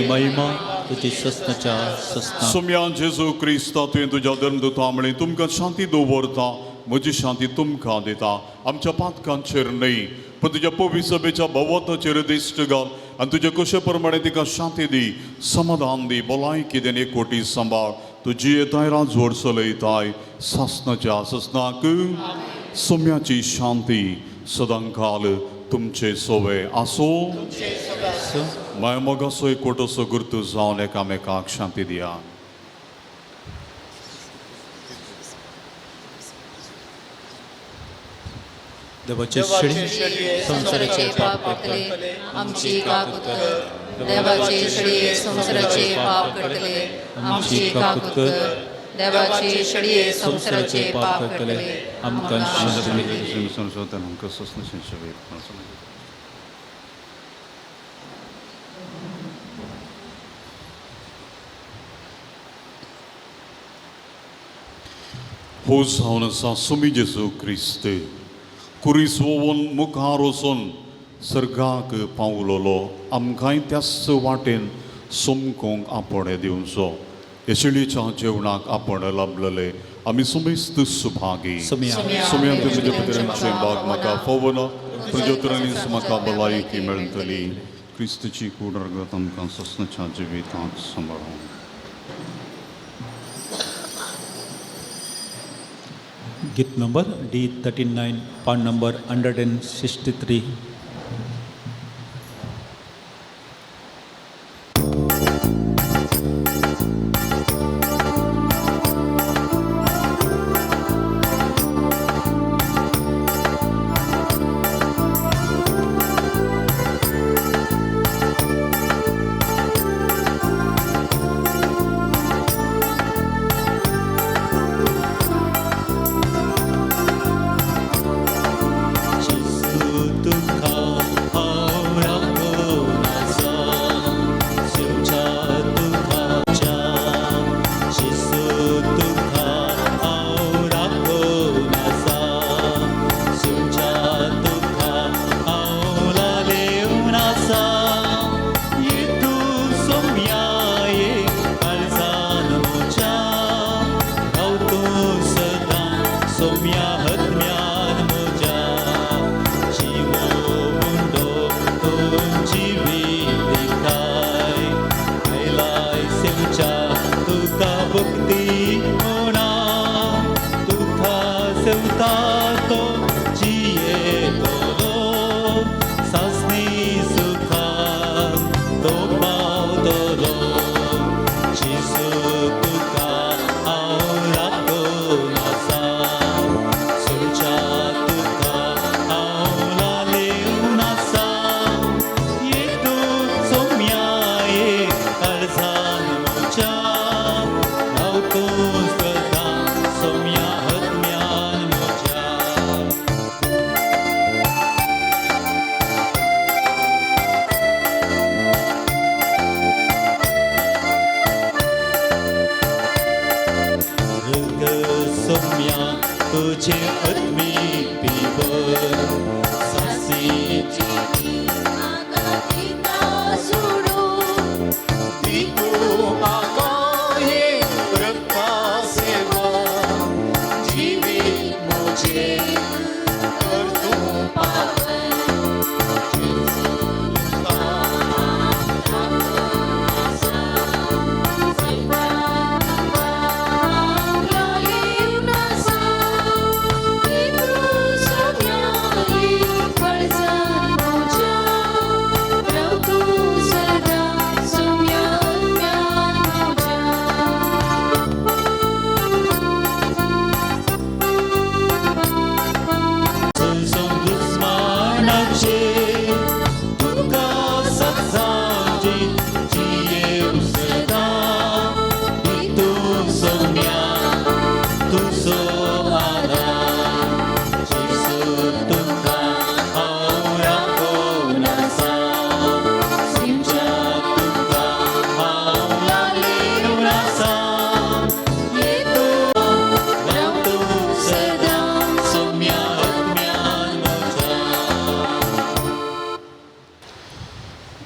महिमा तुजी सस्नाच्या सस्ना. सोम्या जेजू क्रिस्ता तुवें तुज्या धर्मदूता म्हळें तुमकां शांती दवरता, म्हजी शांती तुमकां दिता. आमच्या पातकांचेर न्हय पण तुज्या पवित्र सभेच्या भोवताचेर दिश्ट घाल आनी तुज्या कशे प्रमाणे तिका शांती दी, समाधान दी, भलायकी दी आनी एकवटी सांबाळ. तुजी येताय राजवट चलयताय सासनाच्या ससनाक. सोम्याची शांती सदांकाल तुमचे सोवे आसो. माय मोगाचो एकवटोसो गुर्तू जावन एकामेकाक शांती दिया. देवाचे शेळी संवसाराचे पाप करतले आमची काकूत कर. देवाचे शेळये संवसाराचे पाप करतले आमची काकूत कर. देवाचे शेळये संवसाराचे पाप करतले आमकां शांती दी. हो जावन आसा सुमी जेजू क्रिस्त कुरीस वोवन मुखार वचून सर्गाक पावलोलो आमकांय त्याच वाटेन समकोंक आपोवणें दिवचो. येशळीच्या जेवणाक आपण लाभलेले आमी सुमेस्त सुभागी. सुम्या तुमच्या पितरांचे बाग म्हाका फोवना तुज्या म्हाका भलायकी मेळटली. क्रिस्तची कूड रगत आमकां सस्नाच्या जिवितांत सांबाळूं. गीत नंबर D39, पान नंबर 163. तुका तुझे आत्मीक पिवन सासणीची दी तूं म्हाका हे रक्ता सेवा जिवीत म्हजें कर तूं पावन दुस्मानाचे तुका सदांची जियेव सदां दी तूं सोम्या तुजो आदार जेजू तुका हांव राखून आसा सिमच्या तुका हांव लालेवन आसा राव तूं सदां सोम्या आत्म्यान म्हज्या.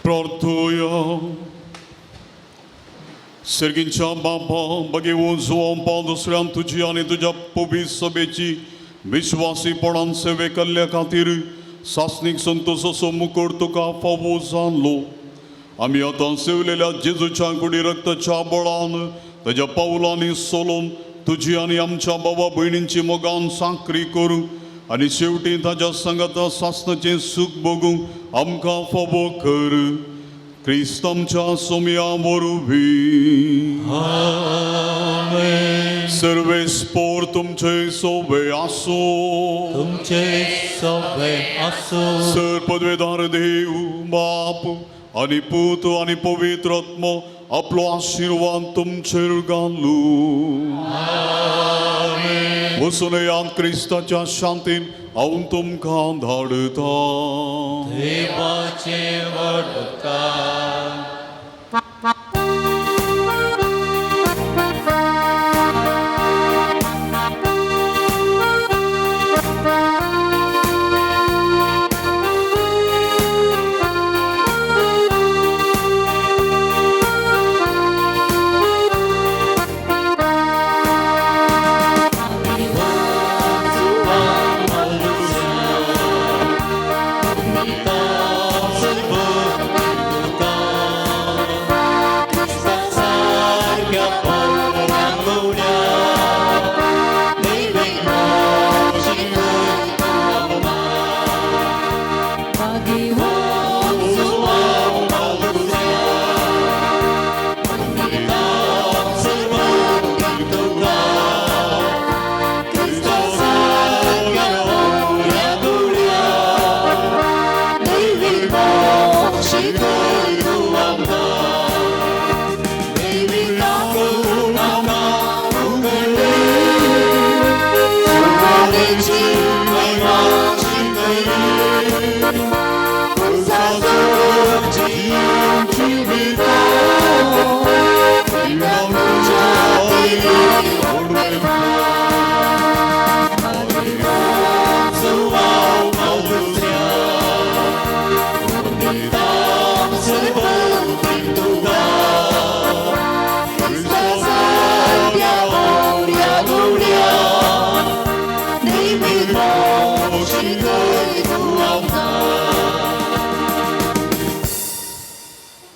प्रार्थोया. सर्गींच्या बापा बगेवन जुवांपा दुसऱ्यान तुजी आनी तुज्या पवित्र सभेची विश्वासीपणान सेवे केल्ल्या खातीर सासणीक संतोषाचो मुकुट तुका फावो जालो. आमी आतां सेवलेल्या जेजूच्या कुडी रक्ताच्या बळान ताज्या पावलांनी सोलून तुजी आनी आमच्या बाबा भयणींची मोगान सांकरी करूं आनी शेवटी ताज्या सांगाता सासणाचें सूख भोगूंक आमकां फावो कर. क्रिस्त आमच्या सोम्या वरवीं. सर्वेस्पोर तुमचे सोबे आसूं. तुमचे सोबे आसूं. सर पदवेदार देव बाप आनी पूत आनी पवित्र आत्मो आपलो आशिर्वाद तुमचेर घालू. वचून येयात क्रिस्ताच्या शांतीन. हांव तुमकां धाडटा. देवाचे व्हड उपकार.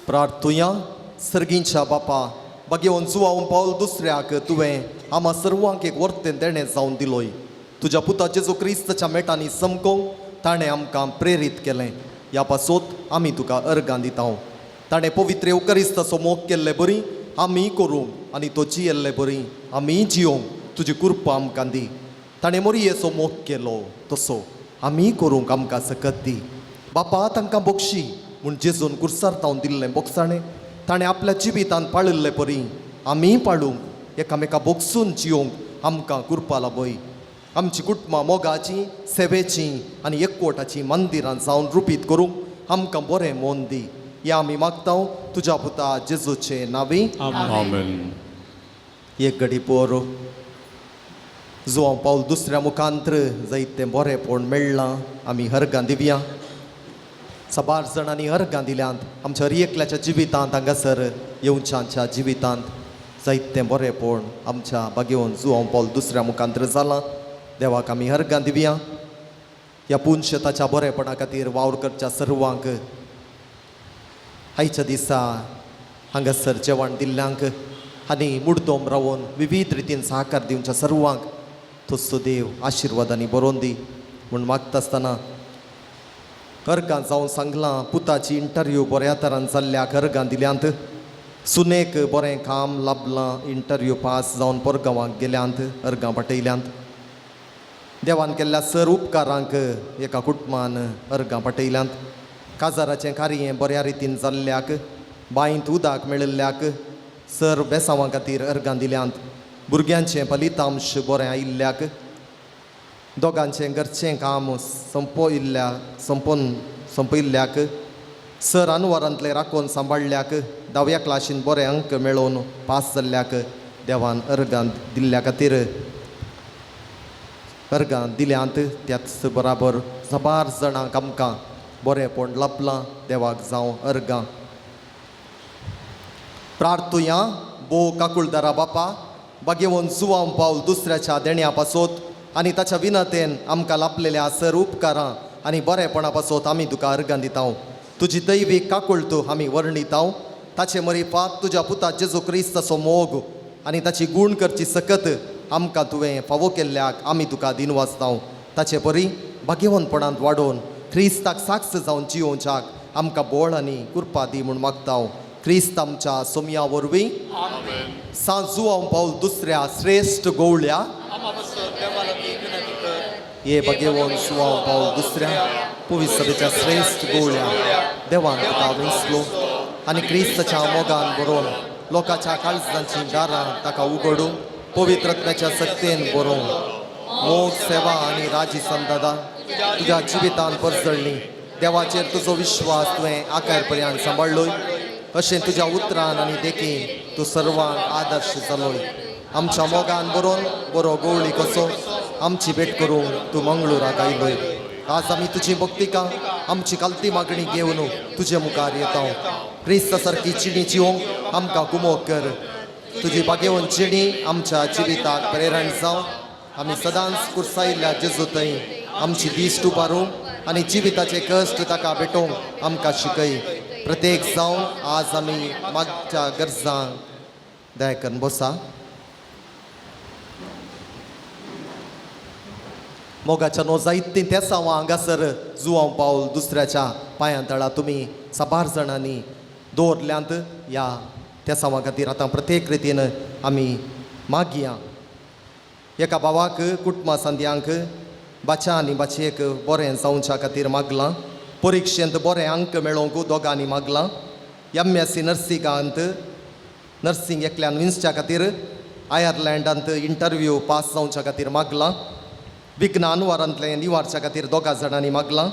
प्रार्थुया. सर्गींच्या बापा बागेवन जुवावन पावल दुसऱ्याक तुवें आमा सर्वांक एक वर्तें देणें जावन दिलोय. तुज्या पुता जेजू क्रिस्ताच्या मेटांनी समकोंक ताणें आमकां प्रेरीत केलें. ह्या पासत आमी तुका अर्गां दिता. ताणें पवित्र येवकरिस्ताचो मोग केल्ले बरी आमी करूंक आनी तो जियेल्ले बरी आमी जियोंक तुजी कृपा आमकां दी. ताणें मोरयेचो मोग केलो तसो आमी करूंक आमकां सकत दी. बापा तांकां बक्षी म्हूण जेजून कुर्सार तावन दिल्लें बोगसाणें ताणें आपल्या जिवितान पाळिल्ले परी आमी पाळूंक एकामेका बोगसून जियोंक आमकां कृपा लाभय. आमची कुटुंबां मोगाची सेवेची आनी एकवटाची मंदिरां जावन रुपीत करूंक आमकां बरें मोन दी. ह्या आमी मागता तुज्या पुता जेजूचे नांवी. आमेन. एक घडी पोरो. जुवांव पावल दुसऱ्या मुखांत्र जायतें बरेंपण मेळ्ळां आमी हरगां दिवया. साबार जाणांनी अर्गां दिल्यांत आमच्या हर एकल्याच्या जिवितांत हांगासर येवच्यांच्या जिवितांत जायतें बरेंपण आमच्या बागेवन जुवांव पावल दुसऱ्या मुखांत्र जालां. देवाक आमी अर्गां दिवया. ह्या पुनशेताच्या बरेपणा खातीर वावर करच्या सर्वांक आयच्या दिसा हांगासर जेवण दिल्ल्यांक आनी मुडदोम रावन विवीध रितीन सहकार दिवच्या सर्वांक तसो देव आशिर्वादांनी बरोवन दी म्हूण मागता आसतना अर्गां जावन सांगलां पुताची इंटरव्यू बऱ्या तरान जाल्ल्याक अर्गां दिल्यांत. सुनेक बरें काम लाबलां इंटरव्यू पास जावन परगांवाक गेल्यांत अर्गां पाटयल्यांत. देवान केल्ल्या सर उपकारांक एका कुटुंबान अर्गां पाटयल्यांत. काजाराचें कार्य बऱ्या रितीन जाल्ल्याक बांयंत उदक मेळिल्ल्याक सर बेसांवां खातीर अर्गां दिल्यांत. भुरग्यांचें फलितांश बरें आयिल्ल्याक दोगांचें घरचें काम सोंपयिल्ल्याक सर अनवरांतलें राखून सांबाळ्ळ्याक धाव्या क्लासीन बरे अंक मेळोवन पास जाल्ल्याक देवान अर्गां दिल्ल्या खातीर अर्गां दिल्यांत. त्याच बराबर साबार जाणांक आमकां बरेंपण लाबलां. देवाक जावं अर्गां. प्रार्थुया. भोव काकुळदारा बापा बागेवन जुवांव पावल दुसऱ्याच्या देण्या पासत आनी ताच्या विनतेन आमकां लाबलेल्या सर उपकारां आनी बरेपणा पासत आमी तुका अर्गां दिताव. तुजी दैवीक काकुळटू आमी वर्णिताव. ताचे मरिफात तुज्या पुता जेजू क्रिस्ताचो मोग आनी ताची गूण करची सकत आमकां तुवें फावो केल्ल्याक आमी तुका दिनवासताव. ताचे परी भाग्यवंतपणांत वाडोवन क्रिस्ताक साक्ष जावन जियोवच्याक आमकां बोळ आनी कृपा दी म्हूण मागताव. क्रिस्त आमच्या सोमया वरवीं. सांत जुवांव पावल दुसऱ्या श्रेश्ठ गोवळ्या ये भगेवन जुवांव पावल दुसऱ्या पुवी सभेच्या श्रेश्ठ गोवळ्या देवान तुका वेंचलो आनी क्रिस्ताच्या मोगान बरोवन लोकांच्या काळजांची दारां ताका उगडूं पवित्रत्म्याच्या सक्तेन बरोवन मोग सेवा आनी राजी संदादा तुज्या जिवितान परजळ्ळी. देवाचेर तुजो विश्वास तुवें आकार पर्यंत सांबाळ्ळोय. अशें तुज्या उतरान आनी देखीन तूं सर्वांक आदर्श जालोय. आमच्या मोगान बरोवन बरो गोवळी कसो आमची भेट करूंक तूं मंगळुराक आयलोय. आज आमी तुजी भक्तिका आमची कालती मागणी घेवन तुजे मुखार येता. क्रिस्ता सारकी चिणी जिवंक आमकां गुमोक कर. तुजी बागेवन चिणी आमच्या जिविताक प्रेरण जावं. आमी सदांच कुर्सायिल्ल्या जेजू थंय आमची दिश्ट उबारूंक आनी जिविताचे कश्ट ताका भेटोवंक आमकां शिकय. प्रत्येक जावन आज आमी मागच्या गरजांक दया करून बसा. मोगाच्या नो जायतीं तेसांवां हांगासर जुवांव पावल दुसऱ्याच्या पांयां तळा तुमी साबार जाणांनी दवरल्यांत. ह्या तेसांवां खातीर आतां प्रत्येक रितीन आमी मागया. एका भावाक कुटुंबा सांद्यांक बाच्या आनी बाचयेक बरें जावच्या खातीर मागलां. परिक्षेंत बरें अंक मेळोवंक दोगांनी मागलां. एम एस सी नर्सिंगांत नर्सिंग एकल्यान विंचच्या खातीर आयर्लंडांत इंटरव्यू पास जावच्या खातीर मागलां. विज्ञान वारांतलें निवारच्या खातीर दोगा जाणांनी मागलां.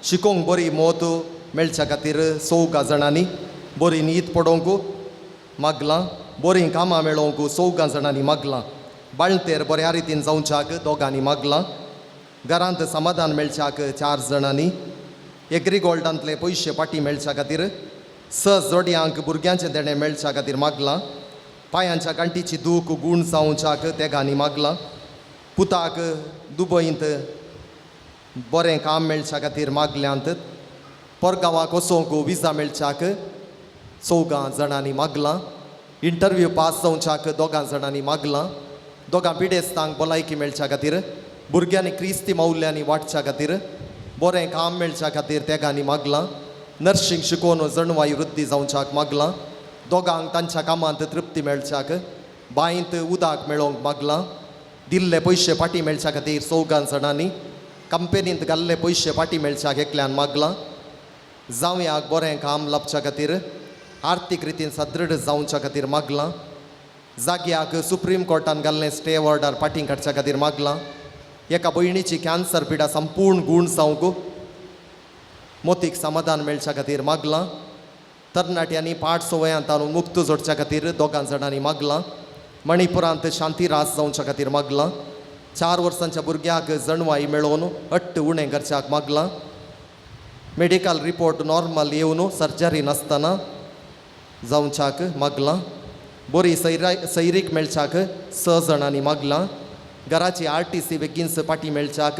शिकोवंक बरी मोत मेळच्या खातीर चौगा जाणांनी बरी न्हीद पडोवंक मागलां. बरीं कामां मेळोवंक चौगां जाणांनी मागलां. बाळंतेर बऱ्या रितीन जावच्याक दोगांनी मागलां. घरांत समाधान मेळच्याक चार जाणांनी. एग्री गोल्डांतले पयशे पाटी मेळच्या खातीर स जोडयांक भुरग्यांचें देणें मेळच्या खातीर मागलां. पांयांच्या गांठीची दूख गूण जावच्याक तेगांनी मागलां. पुताक दुबयंत बरें काम मेळच्या खातीर मागल्यांत. परगांवाक वचोंक विजा मेळच्याक चौगां जाणांनी मागलां. इंटरव्यू पास जावच्याक दोगां जाणांनी मागलां. दोगां पिडेस्तांक भलायकी मेळच्या खातीर भुरग्यांनी क्रिस्ती मावल्यांनी वाडच्या खातीर बरें काम मेळच्या खातीर तेगांनी मागलां. नर्सिंग शिकोवन जणवाय वृद्धी जावच्याक मागलां. दोगांक तांच्या कामांत तृप्ती मेळच्याक बांयंत उदक मेळोवंक मागलां. दिल्ले पयशे फाटीं मेळच्या खातीर चौगां जाणांनी कंपेनींत घाल्ले पयशे फाटीं मेळच्याक एकल्यान मागलां. जावयाक बरें काम लाबच्या खातीर आर्थीक रितीन सदृढ जावच्या खातीर मागलां. जाग्याक सुप्रीम कोर्टान घाल्लें स्टे ऑर्डर फाटीं काडच्या खातीर मागलां. एका भयणीची कॅन्सर पिडा संपूर्ण गूण जावंक मोतीक समाधान मेळच्या खातीर मागलां. तरणाट्यांनी पाठ संवयांत मुक्त जोडच्या खातीर दोगां जाणांनी मागलां. मणिपुरांत शांती रास जावच्या खातीर मागलां. 4 वर्सांच्या भुरग्याक जणवाय मेळोवन अट्ट उणें करच्याक मागलां. मेडिकल रिपोर्ट नॉर्मल येवन सर्जरी नासतना जावच्याक मागलां. बरी सैरीक मेळच्याक 6 जाणांनी मागलां. घराची RTC बेगीनस पाटी मेळच्याक,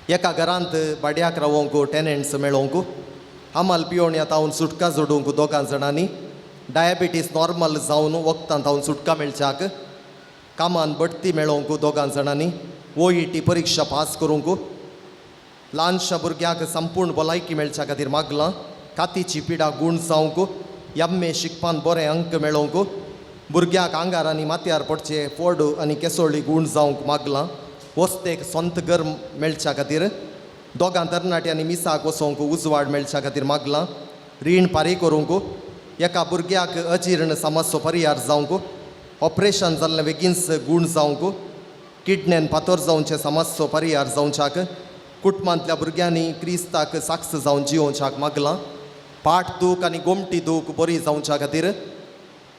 एका घरांत भाड्याक रावोंक टेनंट्स मेळोवंक, अमल पियोण तावन सुटका जोडूंक 2 जाणांनी, डायबिटीस नॉर्मल जावन वखदां तावन सुटका मेळच्याक, कामान बडती मेळोवंक 2 जाणांनी, OET परिक्षा पास करूंक, ल्हानशा भुरग्याक संपूर्ण भलायकी मेळच्या खातीर मागलां. कातीची पिडा गूण जावंक, MA शिकपान बरें अंक मेळोवंक, भुरग्याक आंगार आनी माथ्यार पडचे फोड आनी केसोळी गूण जावंक मागलां. वस्तेक सोंत घर मेळच्या खातीर, 2 तरणाट्यांनी मिसाक वचोंक उजवाड मेळच्या खातीर मागलां. रीण फारीक करूंक, एका भुरग्याक अजीर्ण समस्यो परिहार जावंक, ऑपरेशन जाल्लें बेगीनच गूण जावंक, किडनेन फातर जावचे समस्यो परिहार जावच्याक, कुटुंबांतल्या भुरग्यांनी क्रिस्ताक साक्ष जावन जियोवच्याक मागलां. पाट दूख आनी गोमटी दूख बरी जावच्या खातीर,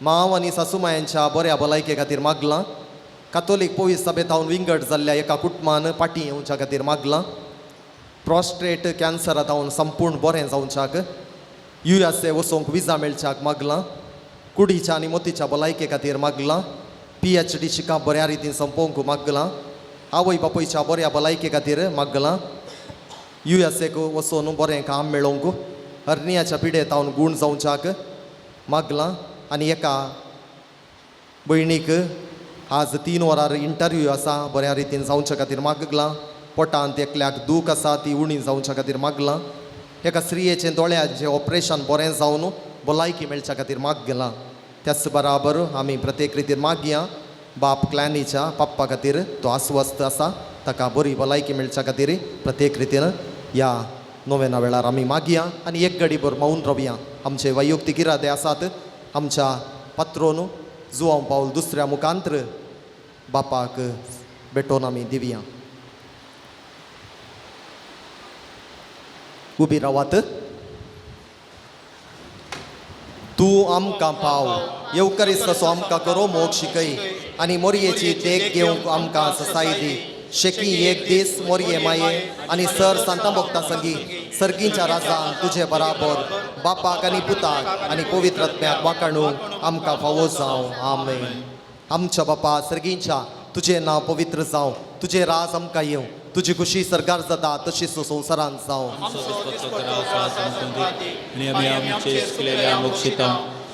मांव आनी सासुमायांच्या बऱ्या भलायके खातीर मागलां. कातोलीक पवित्र सभेतावन विंगड जाल्ल्या एका कुटुंबान पाटी येवच्या खातीर मागलां. प्रोस्ट्रेट कॅन्सरा तावन संपूर्ण बरें जावच्याक, USA वचोंक विजा मेळच्याक मागलां. कुडीच्या आनी मोतीच्या भलायके खातीर मागलां. PhD शिकप बऱ्या रितीन सोंपोवंक मागलां. आवय बापूयच्या बऱ्या भलायके खातीर मागलां. USAक वचून बरें काम मेळोवंक, हरनियाच्या पिडेतावन गूण जावच्याक मागलां. आनी एका भयणीक आज 3 वरार इंटरव्यू आसा, बऱ्या रितीन जावच्या खातीर मागलां. पोटांत एकल्याक दूख आसा ती उणी जावच्या खातीर मागलां. एका स्त्रियेचें दोळ्याचें ऑपरेशन बरें जावन भलायकी मेळच्या खातीर मागलां. त्याच बराबर आमी प्रत्येक रितीन मागया बाप क्लॅनीच्या पप्पा खातीर, तो अस्वस्थ आसा ताका बरी भलायकी मेळच्या खातीर प्रत्येक रितीन ह्या नोवेना वेळार आमी मागया. आनी एक घडीभर मौन रावया. आमचे वैयक्तीक इरादे आसात आमच्या पत्रोन जुवांव पावल दुसऱ्या मुखांत्र बापाक भेटोवन आमी दिवया. उबी रावात. तूं आमकां पाव येवकरिस्त आमकां करो मोग शिकय आनी मोरयेची देख घेवंक आमकां ससाय दी. शेकी एक दीस मोरये माये आनी सर सांता भोगता संगी सर्गींच्या राजान तुजे बराबर बापाक आनी पुताक आनी पवित्र आत्म्याक वाकाणू आमकां फावो जावं. आमेन. आमच्या बापा सर्गींच्या, तुजें नांव पवित्र जावं, तुजें राज आमकां येवं, तुजी खुशी सरकार जाता तशीच संवसारांत जावं. आनी आमी आमचे चुकलेल्या मोक्षिता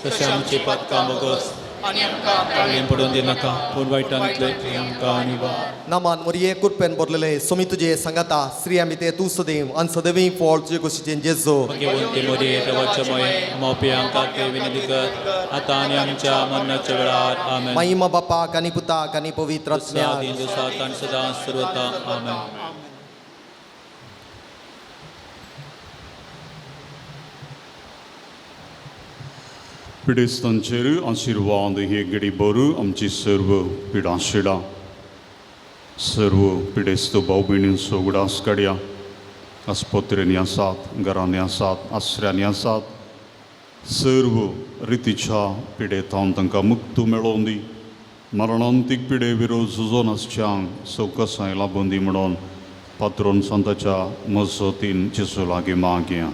तशें आमची पातकां बोगस पडून दिनाका, पूण वायटांतले आमकां आनी वा. नामान मोरये कृपेन भरलेले सोमी तुजे सांगाता, स्त्रिया मिते तूं सदैव आनी सदैव फळ तुजे कुशीचें जेजो. भगवंती मोरये देवाच्या मोये मोपयांका ते विनंती कर आतां आनी आमच्या मरणाच्या वेळार. आमेन. महिमा बापाक आनी पुताक आनी पवित्र आत्म्याक. आनी सदां सर्वता. आमेन. पिडेस्तांचेर आशिर्वाद हे घडी बरू आमची सर्व पिडाशिडां सर्व पिडेस्त भाव भयणींचो उगडास काडया. आस्पत्रेंनी आसात, घरांनी आसात, आसऱ्यांनी आसात, सर्व रितीच्या पिडेतावन तांकां मुक्त मेळोवन दी. मरणांतीक पिडे विरोध झुजोन आसच्यांक सवकसाय लाबून दी म्हणून पात्रोन सांताच्या मजतीन जेजू लागीं मागया.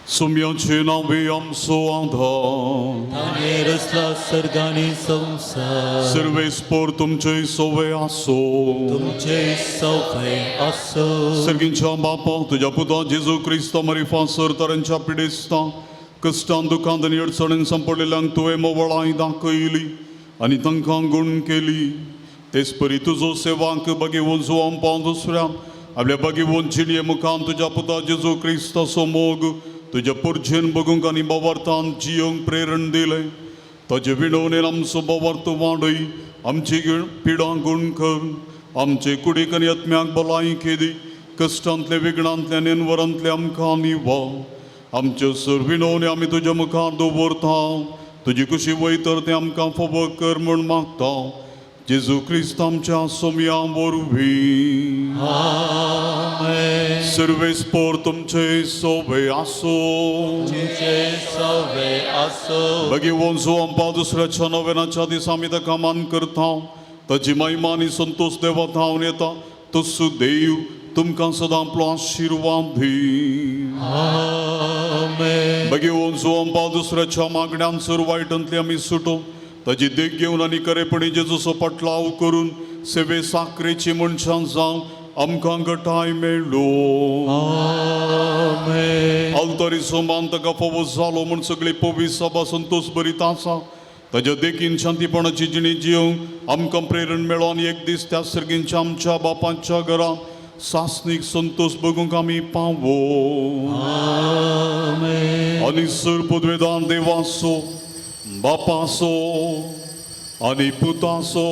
सुम्याचे नावे आमचो आधार, ताणें रचला सर्ग आनी संवसार, सर्वेस्पोर तुमचे सोवे आसो, तुमचे सौभे आसो. सर्गींच्या बापा, तुज्या पुता जेजू क्रिस्ता मारिफा सर तरांच्या पिडेस्तां कश्टान दुखांत आनी अडचणीन सांपडलेल्यांक तुवें मोवळाय दाखयली आनी तांकां गूण केली. तेच परी तुजो सेवांक बागेवन जुवां पाव दुसऱ्या आपल्या बागेवन जिणये मुखान तुज्या पुता जेजू क्रिस्ताचो मोग तुज्या पोरजेन बगूंक आनी बावार्थान जियोंक प्रेरण दिलें. ताजे विणवणेन आमचो बावार्थ वाडय, आमची पिडां गूण कर, आमचे कुडीक आनी आत्म्याक भलायकी दी. कश्टांतले विघ्नांतले आनी अनवरांतले आमकां निवा. आमच्यो सर विणवण्यो आमी तुज्या मुखार दवरता. तुजी कुशी वयतर तें आमकां फावो कर म्हूण मागता. जेजू क्रिस्त आमच्या सोमया वरवीं. सर्वेस्पोर तुमचे सोबे आसो. तुमचे सौभे आसो. भगवंत आमपा दुसऱ्याच्या नव्यानाच्या दिसा आमी ताका मान करता. ताजी महिमा आनी संतोश देवा धांवन येता तसो देव तुमकां सदां आपलो आशिर्वाद दी. भगेवन जुवांपा दुसऱ्याच्या मागण्यांचर वायटांतली आमी सुटो ताजी देख घेवन आनी खरेपणी जेजूचो पटलाव करून सेवे साकरेची मनशां जावं आमकां गटाय मेळ्ळो. आल्तारी सोमान ताका फावो जालो म्हूण सगळी पवी सभा संतोश भरीत आसा. ताज्या देखीन शांतीपणाची जिणी जिवंक आमकां प्रेरण मेळो आनी एक दीस त्या सर्गींच्या आमच्या बापांच्या घरांत सासणीक संतोश बगूंक आमी पावो. आनी सर पदवेदान देवाचो बापाचो आनी पुताचो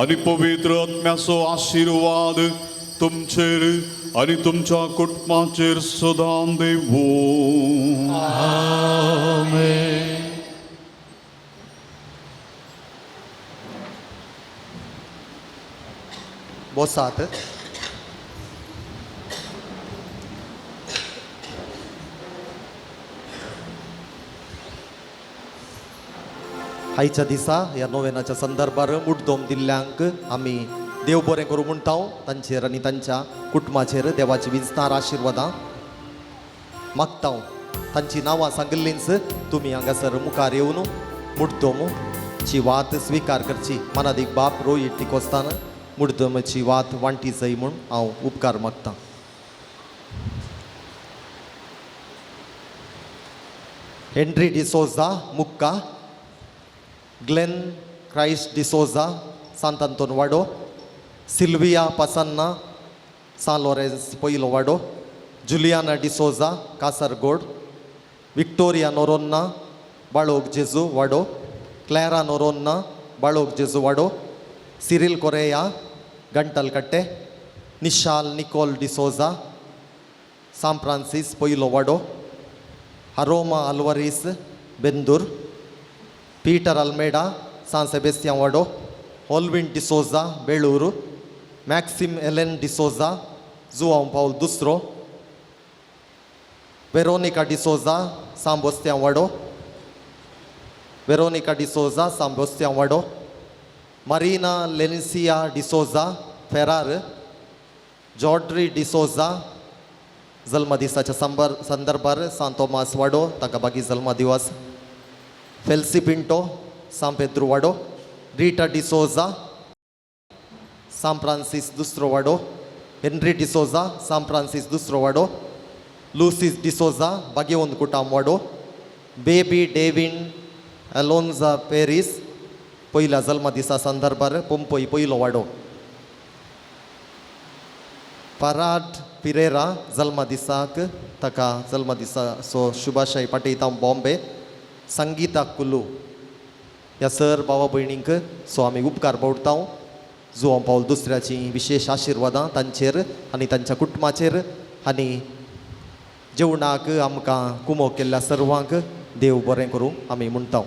आनी पवित्र आत्म्याचो आशिर्वाद तुमचेर आनी तुमच्या कुटुंबाचेर सदां देवो. बोसात. आयच्या दिसा ह्या नोवेनाच्या संदर्भार मुड्डोम दिल्ल्यांक आमी देव बरें करूं म्हणटा. तांचेर आनी तांच्या कुटुंबाचेर देवाची विस्तार आशिर्वादां मागता. तांची नांवां सांगिल्लींच तुमी हांगासर मुखार येवन मुड्डोमची वात स्विकार करची. मनादीक बाप रोहीत टिकोस्तान मुड्डोमची वात वांटी जाय म्हूण हांव उपकार मागतां. हेनरी डिसोजा मुक्का, ग्लेन क्रायस्ट डिसोजा सांत आंतोन वाडो, सिल्विया पासान्ना सान लॉरेन्स पयलो वाडो, जुलियाना डिसोजा कासरगोड, विक्टोरिया नोरोन्ना बाळोग जेजू वाडो, क्लॅरा नोरोन्ना बाळोग जेजू वाडो, सिरील कोरेया गंटलकट्टे, निशाल निकोल डिसोजा सान फ्रांसीस पयलो वाडो, अरोमा अल्वारीस बेंदूर, पीटर अल्मेडा सान सेबेस्तियां वाडो, Olvin D'Souza Belur, Maxim Ellen D'Souza Joao Paul दुसरो, वेरोनिका डिसोजा सांबोस्त्यां वाडो, वेरोनिका डिसोजा सांबोस्त्यां वाडो, मरीना लेन्सिया डिसोजा फेरार, जॉड्री डिसोजा जल्मदिसाच्या संदर्भार सान तोमास वाडो ताका बागी जल्मदिवस, फेल्सी पिंटो सांपेद्रू पेद्रू वाडो, रिटा डिसोजा सान फ्रांसीस दुसरो वाडो, हेनरी डिसोजा सान फ्रांसीस दुसरो वाडो, लुसीस डिसोजा बागेवंत कुटाम वाडो, बेबी डेविन अलोन्जा पेरीस पयल्या जल्मदिसा संदर्भार पंपय पयलो वाडो, पराड पिरेरा जल्मदिसाक ताका जल्मदिसाचो शुभाशय पाठयता बॉम्बे, संगीता कुलू ह्या सर भावा भयणींक सो आमी उपकार पडटा. जुवां पावल दुसऱ्याची विशेश आशिर्वादां तांचेर आनी तांच्या कुटुंबाचेर आनी जेवणाक आमकां कुमो केल्ल्या सर्वांक देव बरें करूं आमी म्हणटा.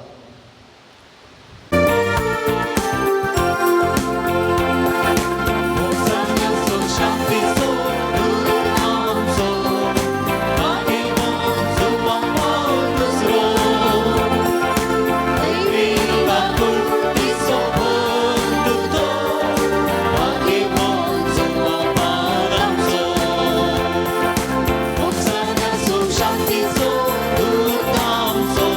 शांतीचो दूत आमचो.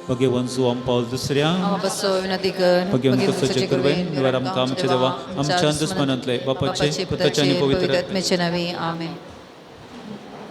भगेवन जुवाम पावल दुसऱ्या आमा बसो विनंती कर. भगेवन कसोचे कृपेन निवार आमकां आमच्या देवा आमच्या दुस्मनांतले बापाचे पुताचे आनी पवित्र आत्म्याचे नावे. आमेन.